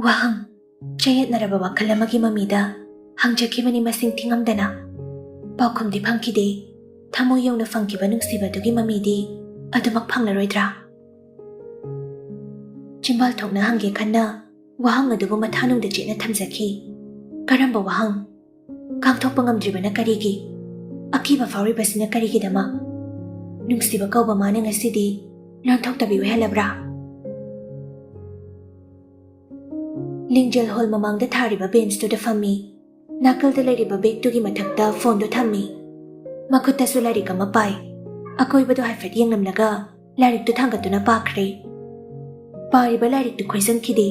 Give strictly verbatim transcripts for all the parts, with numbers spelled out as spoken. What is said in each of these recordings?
ꯋꯥꯍꯪ, ꯆꯌꯦꯠꯅꯔꯕ ꯋꯥꯈꯜ ꯑꯃꯒꯤ ꯃꯃꯤꯗ ꯍꯪꯖꯈꯤꯕꯅꯤ ꯃꯁꯤꯡ ꯊꯤꯉꯝꯗꯅ꯫ ꯄꯥꯎꯈꯨꯝꯗꯤ ꯐꯪꯈꯤꯗꯦ꯫ ꯊꯃꯣꯏ ꯌꯧꯅ ꯐꯪꯈꯤꯕ ꯅꯨꯡꯁꯤꯕꯗꯨꯒꯤ ꯃꯃꯤꯗꯤ ꯑꯗꯨꯃꯛ ꯐꯪꯂꯔꯣꯏꯗ꯭ꯔꯥ? ꯆꯤꯝꯕꯥꯜ ꯊꯣꯛꯅ ꯍꯪꯒꯦ ꯈꯟꯅ ꯋꯥꯍꯪ ꯑꯗꯨꯕꯨ ꯃꯊꯥꯅꯨꯡꯗ ꯆꯦꯠꯅ ꯊꯝꯖꯈꯤ꯫ ꯀꯔꯝꯕ ꯋꯥꯍꯪ? ꯀꯥꯡꯊꯣꯛꯄ ꯉꯝꯗ꯭ꯔꯤꯕꯅ ꯀꯔꯤꯒꯤ? ꯑꯀꯤꯕ ꯐꯥꯎꯔꯤꯕꯁꯤꯅ ꯀꯔꯤꯒꯤꯗꯃꯛ? ꯅꯨꯡꯁꯤꯕ ꯀꯧꯕ ꯃꯥꯅ ꯉꯁꯤꯗꯤ ꯂꯣꯟꯊꯣꯛꯇꯕꯤ ꯑꯣꯏꯍꯜꯂꯕ꯭ꯔꯥ? ꯂꯤꯡꯖꯦꯜ ꯍꯣꯜ ꯃꯃꯥꯡꯗ ꯊꯥꯔꯤꯕ ꯕꯦꯟꯁꯇꯨꯗ ꯐꯝꯃꯤ꯫ ꯅꯥꯀꯜꯗ ꯂꯩꯔꯤꯕ ꯕꯦꯒꯇꯨꯒꯤ ꯃꯊꯛꯇ ꯐꯣꯟꯗꯨ ꯊꯝꯃꯤ꯫ ꯃꯈꯨꯠꯇꯁꯨ ꯂꯥꯏꯔꯤꯛ ꯑꯃ ꯄꯥꯏ꯫ ꯑꯀꯣꯏꯕꯗꯨ ꯍꯥꯏꯐꯦꯠ ꯌꯦꯡꯂꯝꯂꯒ ꯂꯥꯏꯔꯤꯛꯇꯨ ꯊꯥꯡꯒꯠꯇꯨꯅ ꯄꯥꯈ꯭ꯔꯦ꯫ ꯄꯥꯔꯤꯕ ꯂꯥꯏꯔꯤꯛꯇꯨ ꯈꯣꯏꯖꯟꯈꯤꯗꯦ꯫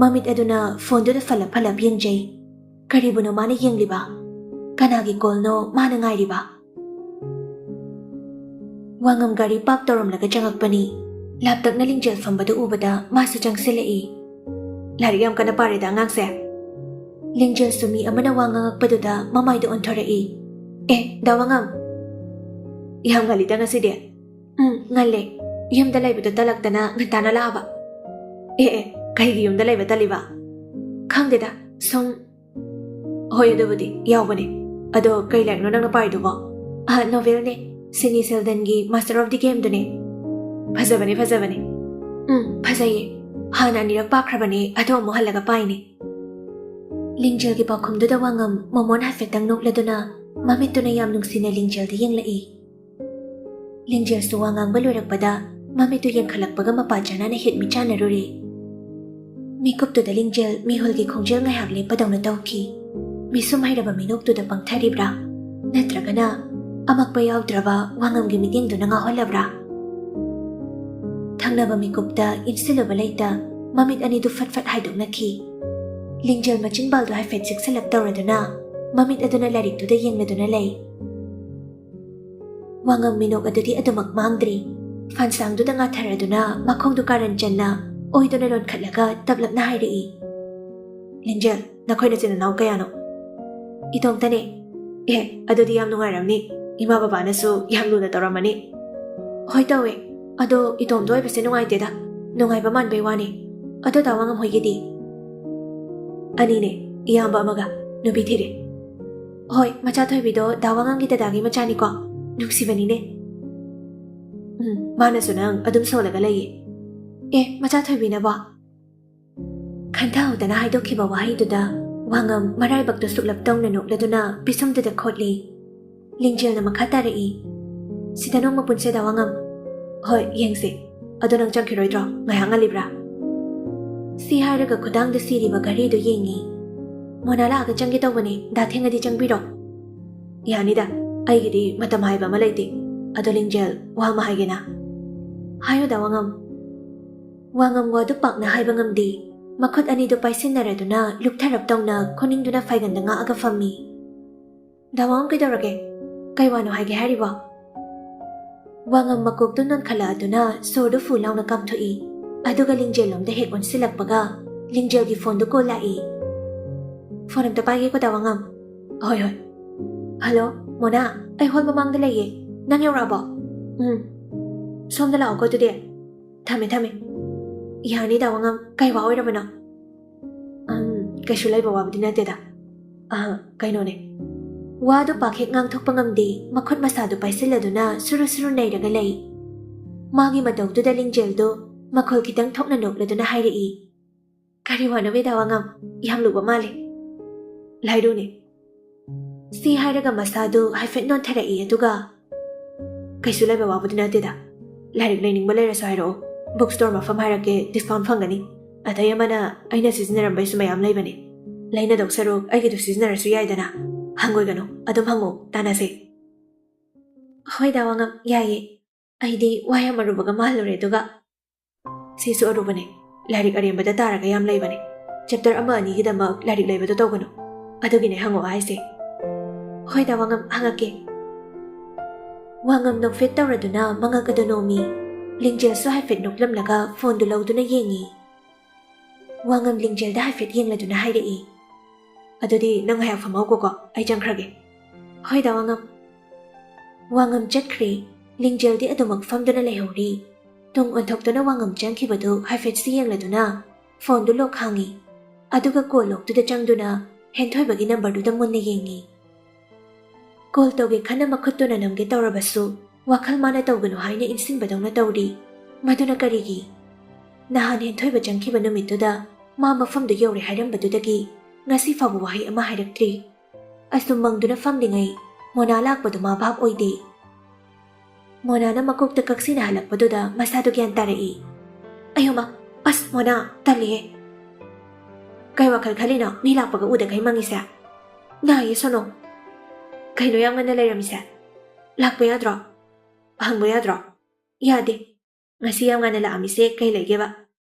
ꯃꯃꯤꯠ ꯑꯗꯨꯅ ꯐꯣꯟꯗꯨꯗ ꯐꯜꯂꯞ ꯐꯜꯂꯞ ꯌꯦꯡꯖꯩ꯫ ꯀꯔꯤꯕꯨꯅꯣ ꯃꯥꯅ ꯌꯦꯡꯂꯤꯕ? ꯀꯅꯥꯒꯤ ꯀꯣꯜꯅꯣ ꯃꯥꯅ ꯉꯥꯏꯔꯤꯕ? ꯋꯥꯉꯝ ꯒꯥꯔꯤ ꯄꯥꯔꯛ ꯇꯧꯔꯝꯂꯒ ꯆꯪꯉꯛꯄꯅꯤ꯫ ꯂꯥꯞꯇꯛꯅ ꯂꯤꯡꯖꯦꯜ ꯐꯝꯕꯗꯨ ꯎꯕꯗ ꯃꯥꯁꯨ ꯆꯪꯁꯤꯜꯂꯛꯏ꯫ "ꯂꯥꯏꯔꯤꯛ ꯌꯥꯝ ꯀꯟꯅ ꯄꯥꯔꯦꯗ ꯑꯉꯥꯡꯁꯦ꯫" ꯂꯤꯡꯖꯦꯜꯁꯨ ꯃꯤ ꯑꯃꯅ ꯋꯥ ꯉꯥꯡꯉꯛꯄꯗꯨꯗ ꯃꯃꯥꯏꯗ ꯑꯣꯟꯊꯣꯔꯛꯏ꯫ "ꯑꯦ, ꯗꯥ ꯋꯥꯉꯝ꯫ ꯌꯥꯝ ꯉꯜꯂꯤꯗ ꯉꯁꯤꯗꯤ꯫" "ꯎꯝ, ꯉꯜꯂꯦ꯫ ꯌꯨꯝꯗ ꯂꯩꯕꯗꯣ ꯇꯜꯂꯛꯇꯅ ꯉꯟꯇꯥꯅ ꯂꯥꯛꯑꯕ꯫" "ꯑꯦ, ꯑꯦ, ꯀꯩꯒꯤ ꯌꯨꯝꯗ ꯂꯩꯕ ꯇꯜꯂꯤꯕ?" "ꯈꯪꯗꯦꯗ, ꯁꯨꯝ꯫" "ꯍꯣꯏ, ꯑꯗꯨꯕꯨꯗꯤ ꯌꯥꯎꯕꯅꯦ꯫ ꯑꯗꯣ ꯀꯩ ꯂꯥꯏꯔꯤꯛꯅꯣ ꯅꯪꯅ ꯄꯥꯔꯤꯗꯨꯕꯣ?" "ꯑ, ꯅꯣꯚꯦꯜꯅꯦ꯫ ꯁꯤꯅꯤ ꯁꯦꯜꯗꯟꯒꯤ Master of the Gameꯗꯨꯅꯦ꯫" "ꯐꯖꯕꯅꯦ, ꯐꯖꯕꯅꯦ꯫" "ꯎꯝ, ꯐꯖꯩꯌꯦ꯫ ꯍꯥꯟꯅ ꯑꯅꯤꯔꯛ ꯄꯥꯈ꯭ꯔꯕꯅꯦ, ꯑꯗꯣ ꯑꯃꯨꯛ ꯍꯜꯂꯒ ꯄꯥꯏꯅꯦ꯫" ꯂꯤꯡꯖꯦꯜꯒꯤ ꯄꯥꯎꯈꯨꯝꯗꯨꯗ ꯋꯥꯉꯝ ꯃꯣꯃꯣꯟ ꯍꯥꯏꯐꯦꯠꯇꯪ ꯅꯣꯛꯂꯗꯨꯅ ꯃꯃꯤꯠꯇꯨꯅ ꯌꯥꯝ ꯅꯨꯡꯁꯤꯅ ꯂꯤꯡꯖꯦꯜꯗ ꯌꯦꯡꯂꯛꯏ꯫ ꯂꯤꯡꯖꯦꯜꯁꯨ ꯋꯥ ꯉꯥꯡꯕ ꯂꯣꯏꯔꯛꯄꯗ ꯃꯃꯤꯠꯇꯨ ꯌꯦꯡꯈꯠꯂꯛꯄꯒ ꯃꯄꯥ ꯆꯥꯅꯅ ꯍꯤꯠ ꯃꯤꯠ ꯆꯥꯟꯅꯔꯨꯔꯦ꯫ ꯃꯤꯀꯨꯞꯇꯨꯗ ꯂꯤꯡꯖꯦꯜ ꯃꯤꯍꯨꯜꯒꯤ ꯈꯣꯡꯖꯦꯜ ꯉꯥꯏꯍꯥꯛ ꯂꯦꯞꯄꯗꯧꯅ ꯇꯧꯈꯤ꯫ ꯃꯤꯁꯨꯝ ꯍꯩꯔꯕ ꯃꯤꯅꯣꯛꯇꯨꯗ ꯄꯪꯊꯔꯤꯕ꯭ꯔꯥ? ꯅꯠꯇ꯭ꯔꯒꯅ ꯑꯃꯛꯄ ꯌꯥꯎꯗ꯭ꯔꯕ ꯋꯥꯉꯝꯒꯤ ꯃꯤꯠꯌꯦꯡꯗꯨꯅ ꯉꯥꯎꯍꯜꯂꯕ꯭ꯔꯥ? ꯊꯪꯅꯕ ꯃꯤꯀꯨꯞꯇ ꯏꯟꯁꯤꯜꯂꯨꯕ ꯂꯩꯇ ꯃꯃꯤꯠ ꯑꯅꯤꯗꯨ ꯐꯠ ꯐꯠ ꯍꯥꯏꯗꯣꯛꯅꯈꯤ꯫ ꯂꯤꯡꯖꯦꯜ ꯃꯆꯤꯡꯕꯥꯜꯗꯨ ꯍꯥꯏꯐꯦꯠ ꯆꯤꯛꯁꯤꯜꯂꯛ ꯇꯧꯔꯗꯨꯅ ꯃꯃꯤꯠ ꯑꯗꯨꯅ ꯂꯥꯏꯔꯤꯛꯇꯨꯗ ꯌꯦꯡꯂꯗꯨꯅ ꯂꯩ꯫ ꯋꯥꯉꯝ ꯃꯤꯅꯣꯛ ꯑꯗꯨꯗꯤ ꯑꯗꯨꯃꯛ ꯃꯥꯡꯗ꯭ꯔꯤ꯫ ꯐꯥꯟꯁꯥꯡꯗꯨꯗ ꯉꯥꯊꯔꯗꯨꯅ ꯃꯈꯣꯡꯗꯨ ꯀꯥꯔꯟ ꯆꯟꯅ ꯑꯣꯏꯗꯨꯅ ꯂꯣꯟꯈꯠꯂꯒ ꯇꯞꯂꯞꯅ ꯍꯥꯏꯔꯛꯏ, "ꯂꯤꯡꯖꯦꯜ, ꯅꯈꯣꯏ ꯅꯆꯤꯟ ꯅꯅꯥꯎ ꯀꯌꯥꯅꯣ?" "ꯏꯇꯣꯝꯇꯅꯦ꯫" "ꯑꯦ, ꯑꯗꯨꯗꯤ ꯌꯥꯝ ꯅꯨꯡꯉꯥꯏꯔꯝꯅꯤ꯫ ꯏꯃꯥ ꯕꯕꯥꯅꯁꯨ ꯌꯥꯝ ꯂꯨꯅ ꯇꯧꯔꯝꯃꯅꯤ꯫" "ꯍꯣꯏ ꯇꯧꯋꯦ꯫ ꯑꯗꯣ ꯏꯇꯣꯝꯇ ꯑꯣꯏꯕꯁꯦ ꯅꯨꯡꯉꯥꯏꯇꯦꯗ꯫ ꯅꯨꯡꯉꯥꯏꯕ ꯃꯥꯟꯕꯩ ꯋꯥꯅꯤ꯫ ꯑꯗꯣ ꯗꯥ ꯋꯥꯉꯝ ꯍꯣꯏꯒꯤꯗꯤ?" ꯑꯅꯤꯅꯦ, ꯏꯌꯥꯝꯕ ꯑꯃꯒ꯫ ꯅꯨꯄꯤ ꯊꯤꯔꯦ꯫ ꯍꯣꯏ, ꯃꯆꯥ ꯊꯣꯏꯕꯤꯗꯣ ꯗꯥ ꯋꯥꯉꯝꯒꯤ ꯗꯗꯥꯒꯤ ꯃꯆꯥꯅꯤꯀꯣ꯫ ꯅꯨꯡꯁꯤꯕꯅꯤꯅꯦ꯫ ꯎꯝ, ꯃꯥꯅꯁꯨ ꯅꯪ ꯑꯗꯨꯝ ꯁꯣꯜꯂꯒ ꯂꯩꯌꯦ꯫ ꯑꯦ, ꯃꯆꯥ ꯊꯣꯏꯕꯤꯅꯕꯣ? ꯈꯟꯊꯍꯧꯗꯅ ꯍꯥꯏꯗꯣꯛꯈꯤꯕ ꯋꯥꯍꯩꯗꯨꯗ ꯋꯥꯉꯝ ꯃꯔꯥꯏꯕꯛꯇ ꯁꯨꯛꯂꯞ ꯇꯧꯅ ꯅꯣꯛꯂꯗꯨꯅ ꯄꯤꯁꯨꯝꯗꯨꯗ ꯈꯣꯠꯂꯤ꯫ ꯂꯤꯡꯖꯦꯜꯅ ꯃꯈꯥ ꯇꯥꯔꯛꯏ, "ꯁꯤꯗ ꯅꯣꯡꯃ ꯄꯨꯟꯁꯦ ꯗꯥ ꯋꯥꯉꯝ꯫ ꯍꯣꯏ, ꯌꯦꯡꯁꯦ꯫ ꯑꯗꯣ ꯅꯪ ꯆꯪꯈꯤꯔꯣꯏꯗ꯭ꯔꯣ? ꯉꯥꯏꯍꯥꯛ ꯉꯜꯂꯤꯕ꯭ꯔꯥ?" ꯁꯤ ꯍꯥꯏꯔꯒ ꯈꯨꯗꯥꯡꯗ ꯁꯤꯔꯤꯕ ꯘꯔꯤꯗꯨ ꯌꯦꯡꯉꯤ꯫ "ꯃꯣꯅꯥ ꯂꯥꯛꯑꯒ ꯆꯪꯒꯦ ꯇꯧꯕꯅꯦ, ꯗꯥ ꯊꯦꯡꯉꯗꯤ ꯆꯪꯕꯤꯔꯣ꯫" "ꯌꯥꯅꯤꯗ, ꯑꯩꯒꯤꯗꯤ ꯃꯇꯝ ꯍꯥꯏꯕ ꯑꯃ ꯂꯩꯇꯦ꯫ ꯑꯗꯣ ꯂꯤꯡꯖꯦꯜ, ꯋꯥ ꯑꯃ ꯍꯥꯏꯒꯦꯅ꯫" "ꯍꯥꯏꯌꯣ ꯗꯥ ꯋꯥꯉꯝ꯫" ꯋꯥꯉꯝ ꯋꯥꯗꯨ ꯄꯥꯛꯅ ꯍꯥꯏꯕ ꯉꯝꯗꯦ꯫ ꯃꯈꯨꯠ ꯑꯅꯤꯗꯨ ꯄꯥꯏꯁꯤꯟꯅꯔꯗꯨꯅ ꯂꯨꯞꯊꯔꯞ ꯇꯧꯅ ꯈꯨꯅꯤꯡꯗꯨꯅ ꯐꯥꯏꯒꯟꯗ ꯉꯥꯛꯑꯒ ꯐꯝꯃꯤ꯫ "ꯗꯥ ꯋꯥꯉꯝ ꯀꯩꯗꯧꯔꯒꯦ? ꯀꯩ ꯋꯥꯅꯣ ꯍꯥꯏꯒꯦ ꯍꯥꯏꯔꯤꯕꯣ?" ꯋꯥꯉꯝ ꯃꯀꯣꯛꯇꯨ ꯅꯣꯟꯈꯠꯂꯛꯑꯗꯨꯅ ꯁꯣꯔꯗꯨ ꯐꯨ ꯂꯥꯎꯅ ꯀꯥꯝꯊꯣꯛꯏ꯫ ꯑꯗꯨꯒ ꯂꯤꯡꯖꯦꯜꯂꯣꯝꯗ ꯍꯦꯛ ꯑꯣꯟꯁꯤꯜꯂꯛꯄꯒ ꯂꯤꯡꯖꯦꯜꯒꯤ ꯐꯣꯟꯗꯨ ꯀꯣꯜ ꯂꯥꯛꯏ꯫ "ꯐꯣꯟ ꯑꯝꯇ ꯄꯥꯏꯒꯦꯀꯣ ꯗꯥ ꯋꯥꯉꯝ꯫" "ꯍꯣꯏ, ꯍꯣꯏ꯫ ꯍꯜꯂꯣ, ꯃꯣꯅꯥ, ꯑꯩ ꯍꯣꯜ ꯃꯃꯥꯡꯗ ꯂꯩꯌꯦ꯫ ꯅꯪ ꯌꯧꯔꯛꯑꯕꯣ?" "ꯎꯝ꯫ ꯁꯣꯝꯗ ꯂꯥꯛꯑꯣꯀꯣ ꯑꯗꯨꯗꯤ꯫ ꯊꯝꯃꯦ, ꯊꯝꯃꯦ꯫ ꯌꯥꯅꯤ ꯗꯥ ꯋꯥꯉꯝ, ꯀꯩ ꯋꯥ ꯑꯣꯏꯔꯕꯅꯣ?" "ꯑꯝ, ꯀꯩꯁꯨ ꯂꯩꯕ ꯋꯥꯕꯨꯗꯤ ꯅꯠꯇꯦꯗ꯫ ꯑ, ꯀꯩꯅꯣꯅꯦ꯫" ꯋꯥꯗꯨ ꯄꯥꯛ ꯍꯦꯛ ꯉꯥꯡꯊꯣꯛꯄ ꯉꯝꯗꯦ, ꯃꯈꯨꯠ ꯃꯁꯥꯗꯨ ꯄꯥꯏꯁꯤꯜꯂꯗꯨꯅ ꯁꯨꯔꯨ ꯁꯨꯔꯨ ꯅꯩꯔꯒ ꯂꯩ꯫ ꯃꯥꯒꯤ ꯃꯇꯧꯗꯨꯗ ꯂꯤꯡꯖꯦꯜꯗꯨ ꯃꯈꯣꯜ ꯈꯤꯇꯪ ꯊꯣꯛꯅ ꯅꯣꯛꯂꯗꯨꯅ ꯍꯥꯏꯔꯛꯏ, "ꯀꯔꯤ ꯋꯥꯅꯣ ꯗꯥ ꯋꯥꯉꯝ? ꯌꯥꯝ ꯂꯨꯕ ꯃꯥꯜꯂꯦ꯫" "ꯂꯥꯏꯔꯨꯅꯦ꯫" ꯁꯤ ꯍꯥꯏꯔꯒ ꯃꯁꯥꯗꯨ ꯍꯥꯏꯐꯦꯠ ꯅꯣꯟꯊꯔꯛꯏ, ꯑꯗꯨꯒ, "ꯀꯩꯁꯨ ꯂꯩꯕ ꯋꯥꯕꯨꯗꯤ ꯅꯠꯇꯦꯗ꯫ ꯂꯥꯏꯔꯤꯛ ꯂꯩꯅꯤꯡꯕ ꯂꯩꯔꯁꯨ ꯍꯥꯏꯔꯛꯑꯣ꯫ ꯕꯨꯛ ꯁ꯭ꯇꯣꯔ ꯃꯐꯝ ꯍꯥꯏꯔꯛꯀꯦ, ꯗꯤꯁꯀꯥꯎꯟ ꯐꯪꯒꯅꯤ꯫ ꯑꯇꯩ ꯑꯃꯅ ꯑꯩꯅ ꯁꯤꯖꯤꯟꯅꯔꯝꯕꯩꯁꯨ ꯃꯌꯥꯝ ꯂꯩꯕꯅꯦ꯫ ꯂꯩꯅꯗꯧ ꯁꯔꯨꯛ ꯑꯩꯒꯤꯗꯨ ꯁꯤꯖꯤꯟꯅꯔꯁꯨ ꯌꯥꯏꯗꯅ꯫ ꯍꯪꯒꯣꯏꯒꯅꯨ, ꯑꯗꯨꯝ ꯍꯪꯉꯨ, ꯇꯥꯟꯅꯁꯦ꯫" "ꯍꯣꯏ ꯗꯥ ꯋꯥꯉꯝ, ꯌꯥꯏꯌꯦ꯫ ꯑꯩꯗꯤ ꯋꯥ ꯌꯥꯝ ꯑꯔꯨꯕꯒ ꯃꯥꯜꯂꯨꯔꯦ, ꯑꯗꯨꯒ ꯁꯤꯁꯨ ꯑꯔꯨꯕꯅꯦ꯫ ꯂꯥꯏꯔꯤꯛ ꯑꯔꯦꯝꯕꯗ ꯇꯥꯔꯒ ꯌꯥꯝ ꯂꯩꯕꯅꯦ꯫ ꯆꯦꯞꯇꯔ ꯑꯃ ꯑꯅꯤꯒꯤꯗꯃꯛ ꯂꯥꯏꯔꯤꯛ ꯂꯩꯕꯗꯣ ꯇꯧꯒꯅꯨ꯫ ꯑꯗꯨꯒꯤꯅꯦ ꯍꯪꯉꯛꯑꯣ ꯍꯥꯏꯁꯦ꯫" "ꯍꯣꯏ ꯗꯥ ꯋꯥꯉꯝ, ꯍꯪꯉꯛꯀꯦ꯫" ꯋꯥꯉꯝ ꯅꯣꯛꯐꯦꯠ ꯇꯧꯔꯗꯨꯅ ꯃꯉꯛ ꯑꯗꯨ ꯅꯣꯝꯃꯤ꯫ ꯂꯤꯡꯖꯦꯜꯁꯨ ꯍꯥꯏꯐꯦꯠ ꯅꯣꯛꯂꯝꯂꯒ ꯐꯣꯟꯗꯨ ꯂꯧꯗꯨꯅ ꯌꯦꯡꯉꯤ꯫ ꯋꯥꯉꯝ ꯂꯤꯡꯖꯦꯜꯗ ꯍꯥꯏꯐꯦꯠ ꯌꯦꯡꯂꯗꯨꯅ ꯍꯥꯏꯔꯛꯏ, "ꯑꯗꯨꯗꯤ ꯅꯪ ꯉꯥꯏꯍꯥꯛ ꯐꯝꯍꯧꯀꯣꯀꯣ, ꯑꯩ ꯆꯪꯈ꯭ꯔꯒꯦ꯫" "ꯍꯣꯏ ꯗꯥ ꯋꯥꯉꯝ꯫" ꯋꯥꯉꯝ ꯆꯠꯈ꯭ꯔꯦ꯫ ꯂꯤꯡꯖꯦꯜꯗꯤ ꯑꯗꯨꯃꯛ ꯐꯝꯗꯨꯅ ꯂꯩꯍꯧꯔꯤ꯫ ꯇꯨꯡ ꯑꯣꯟꯊꯣꯛꯇꯨꯅ ꯋꯥꯉꯝ ꯆꯪꯈꯤꯕꯗꯨ ꯍꯥꯏꯐꯦꯠꯁꯨ ꯌꯦꯡꯂꯗꯨꯅ ꯐꯣꯟꯗꯨ ꯂꯣꯛ ꯍꯥꯡꯉꯤ꯫ ꯑꯗꯨꯒ call logꯇꯨꯗ ꯆꯪꯗꯨꯅ ꯍꯦꯟꯊꯣꯏꯕꯒꯤ numberꯗꯨꯗ ꯃꯨꯟꯅ ꯌꯦꯡꯉꯤ꯫ Call ꯇꯧꯒꯦ ꯈꯟꯅ ꯃꯈꯨꯠꯇꯨꯅ ꯅꯝꯒꯦ ꯇꯧꯔꯕꯁꯨ, ꯋꯥꯈꯜ ꯃꯥꯅ ꯇꯧꯒꯅꯨ ꯍꯥꯏꯅ ꯏꯟꯁꯤꯟꯕꯗꯧꯅ ꯇꯧꯔꯤ꯫ ꯃꯗꯨꯅ ꯀꯔꯤꯒꯤ? ꯅꯍꯥꯟ ꯍꯦꯟꯊꯣꯏꯕ ꯆꯪꯈꯤꯕ ꯅꯨꯃꯤꯠꯇꯨꯗ ꯃꯥ ꯃꯐꯝꯗꯨ ꯌꯧꯔꯦ ꯍꯥꯏꯔꯝꯕꯗꯨꯗꯒꯤ ꯉꯁꯤ ꯐꯥꯎꯕ ꯋꯥꯍꯩ ꯑꯃ ꯍꯥꯏꯔꯛꯇ꯭ꯔꯤ꯫ ꯑꯁꯨꯝ ꯃꯪꯗꯨꯅ ꯐꯝꯂꯤꯉꯩ ꯃꯣꯅꯥ ꯂꯥꯛꯄꯗꯨ ꯃꯥ ꯚꯥꯞ ꯑꯣꯏꯗꯦ꯫ ꯃꯣꯅꯥꯅ ꯃꯀꯣꯛꯇ ꯀꯛꯁꯤꯅ ꯍꯜꯂꯛꯄꯗꯨꯗ ꯃꯁꯥꯗꯨ ꯒ꯭ꯌꯥꯟ ꯇꯥꯔꯛꯏ꯫ "ꯑꯌꯣꯃ, ꯑꯁ ꯃꯣꯅꯥ, ꯇꯜꯂꯤꯍꯦ꯫ ꯀꯩ ꯋꯥꯈꯜ ꯈꯜꯂꯤꯅꯣ ꯃꯤ ꯂꯥꯛꯄꯒ ꯎꯗꯈꯩ ꯃꯪꯉꯤꯁꯦ? ꯅꯥꯏꯌꯦ ꯁꯣꯅꯣ꯫ ꯀꯩꯅꯣ ꯌꯥꯝ ꯉꯟꯅ ꯂꯩꯔꯝꯃꯤꯁꯦ? ꯂꯥꯛꯄ ꯌꯥꯗ꯭ꯔꯣ? ꯍꯪꯕ ꯌꯥꯗ꯭ꯔꯣ?" "ꯌꯥꯗꯦ꯫ ꯉꯁꯤ ꯌꯥꯝ ꯉꯟꯅ ꯂꯥꯛꯑꯝꯃꯤꯁꯦ ꯀꯩ ꯂꯩꯒꯦꯕ?"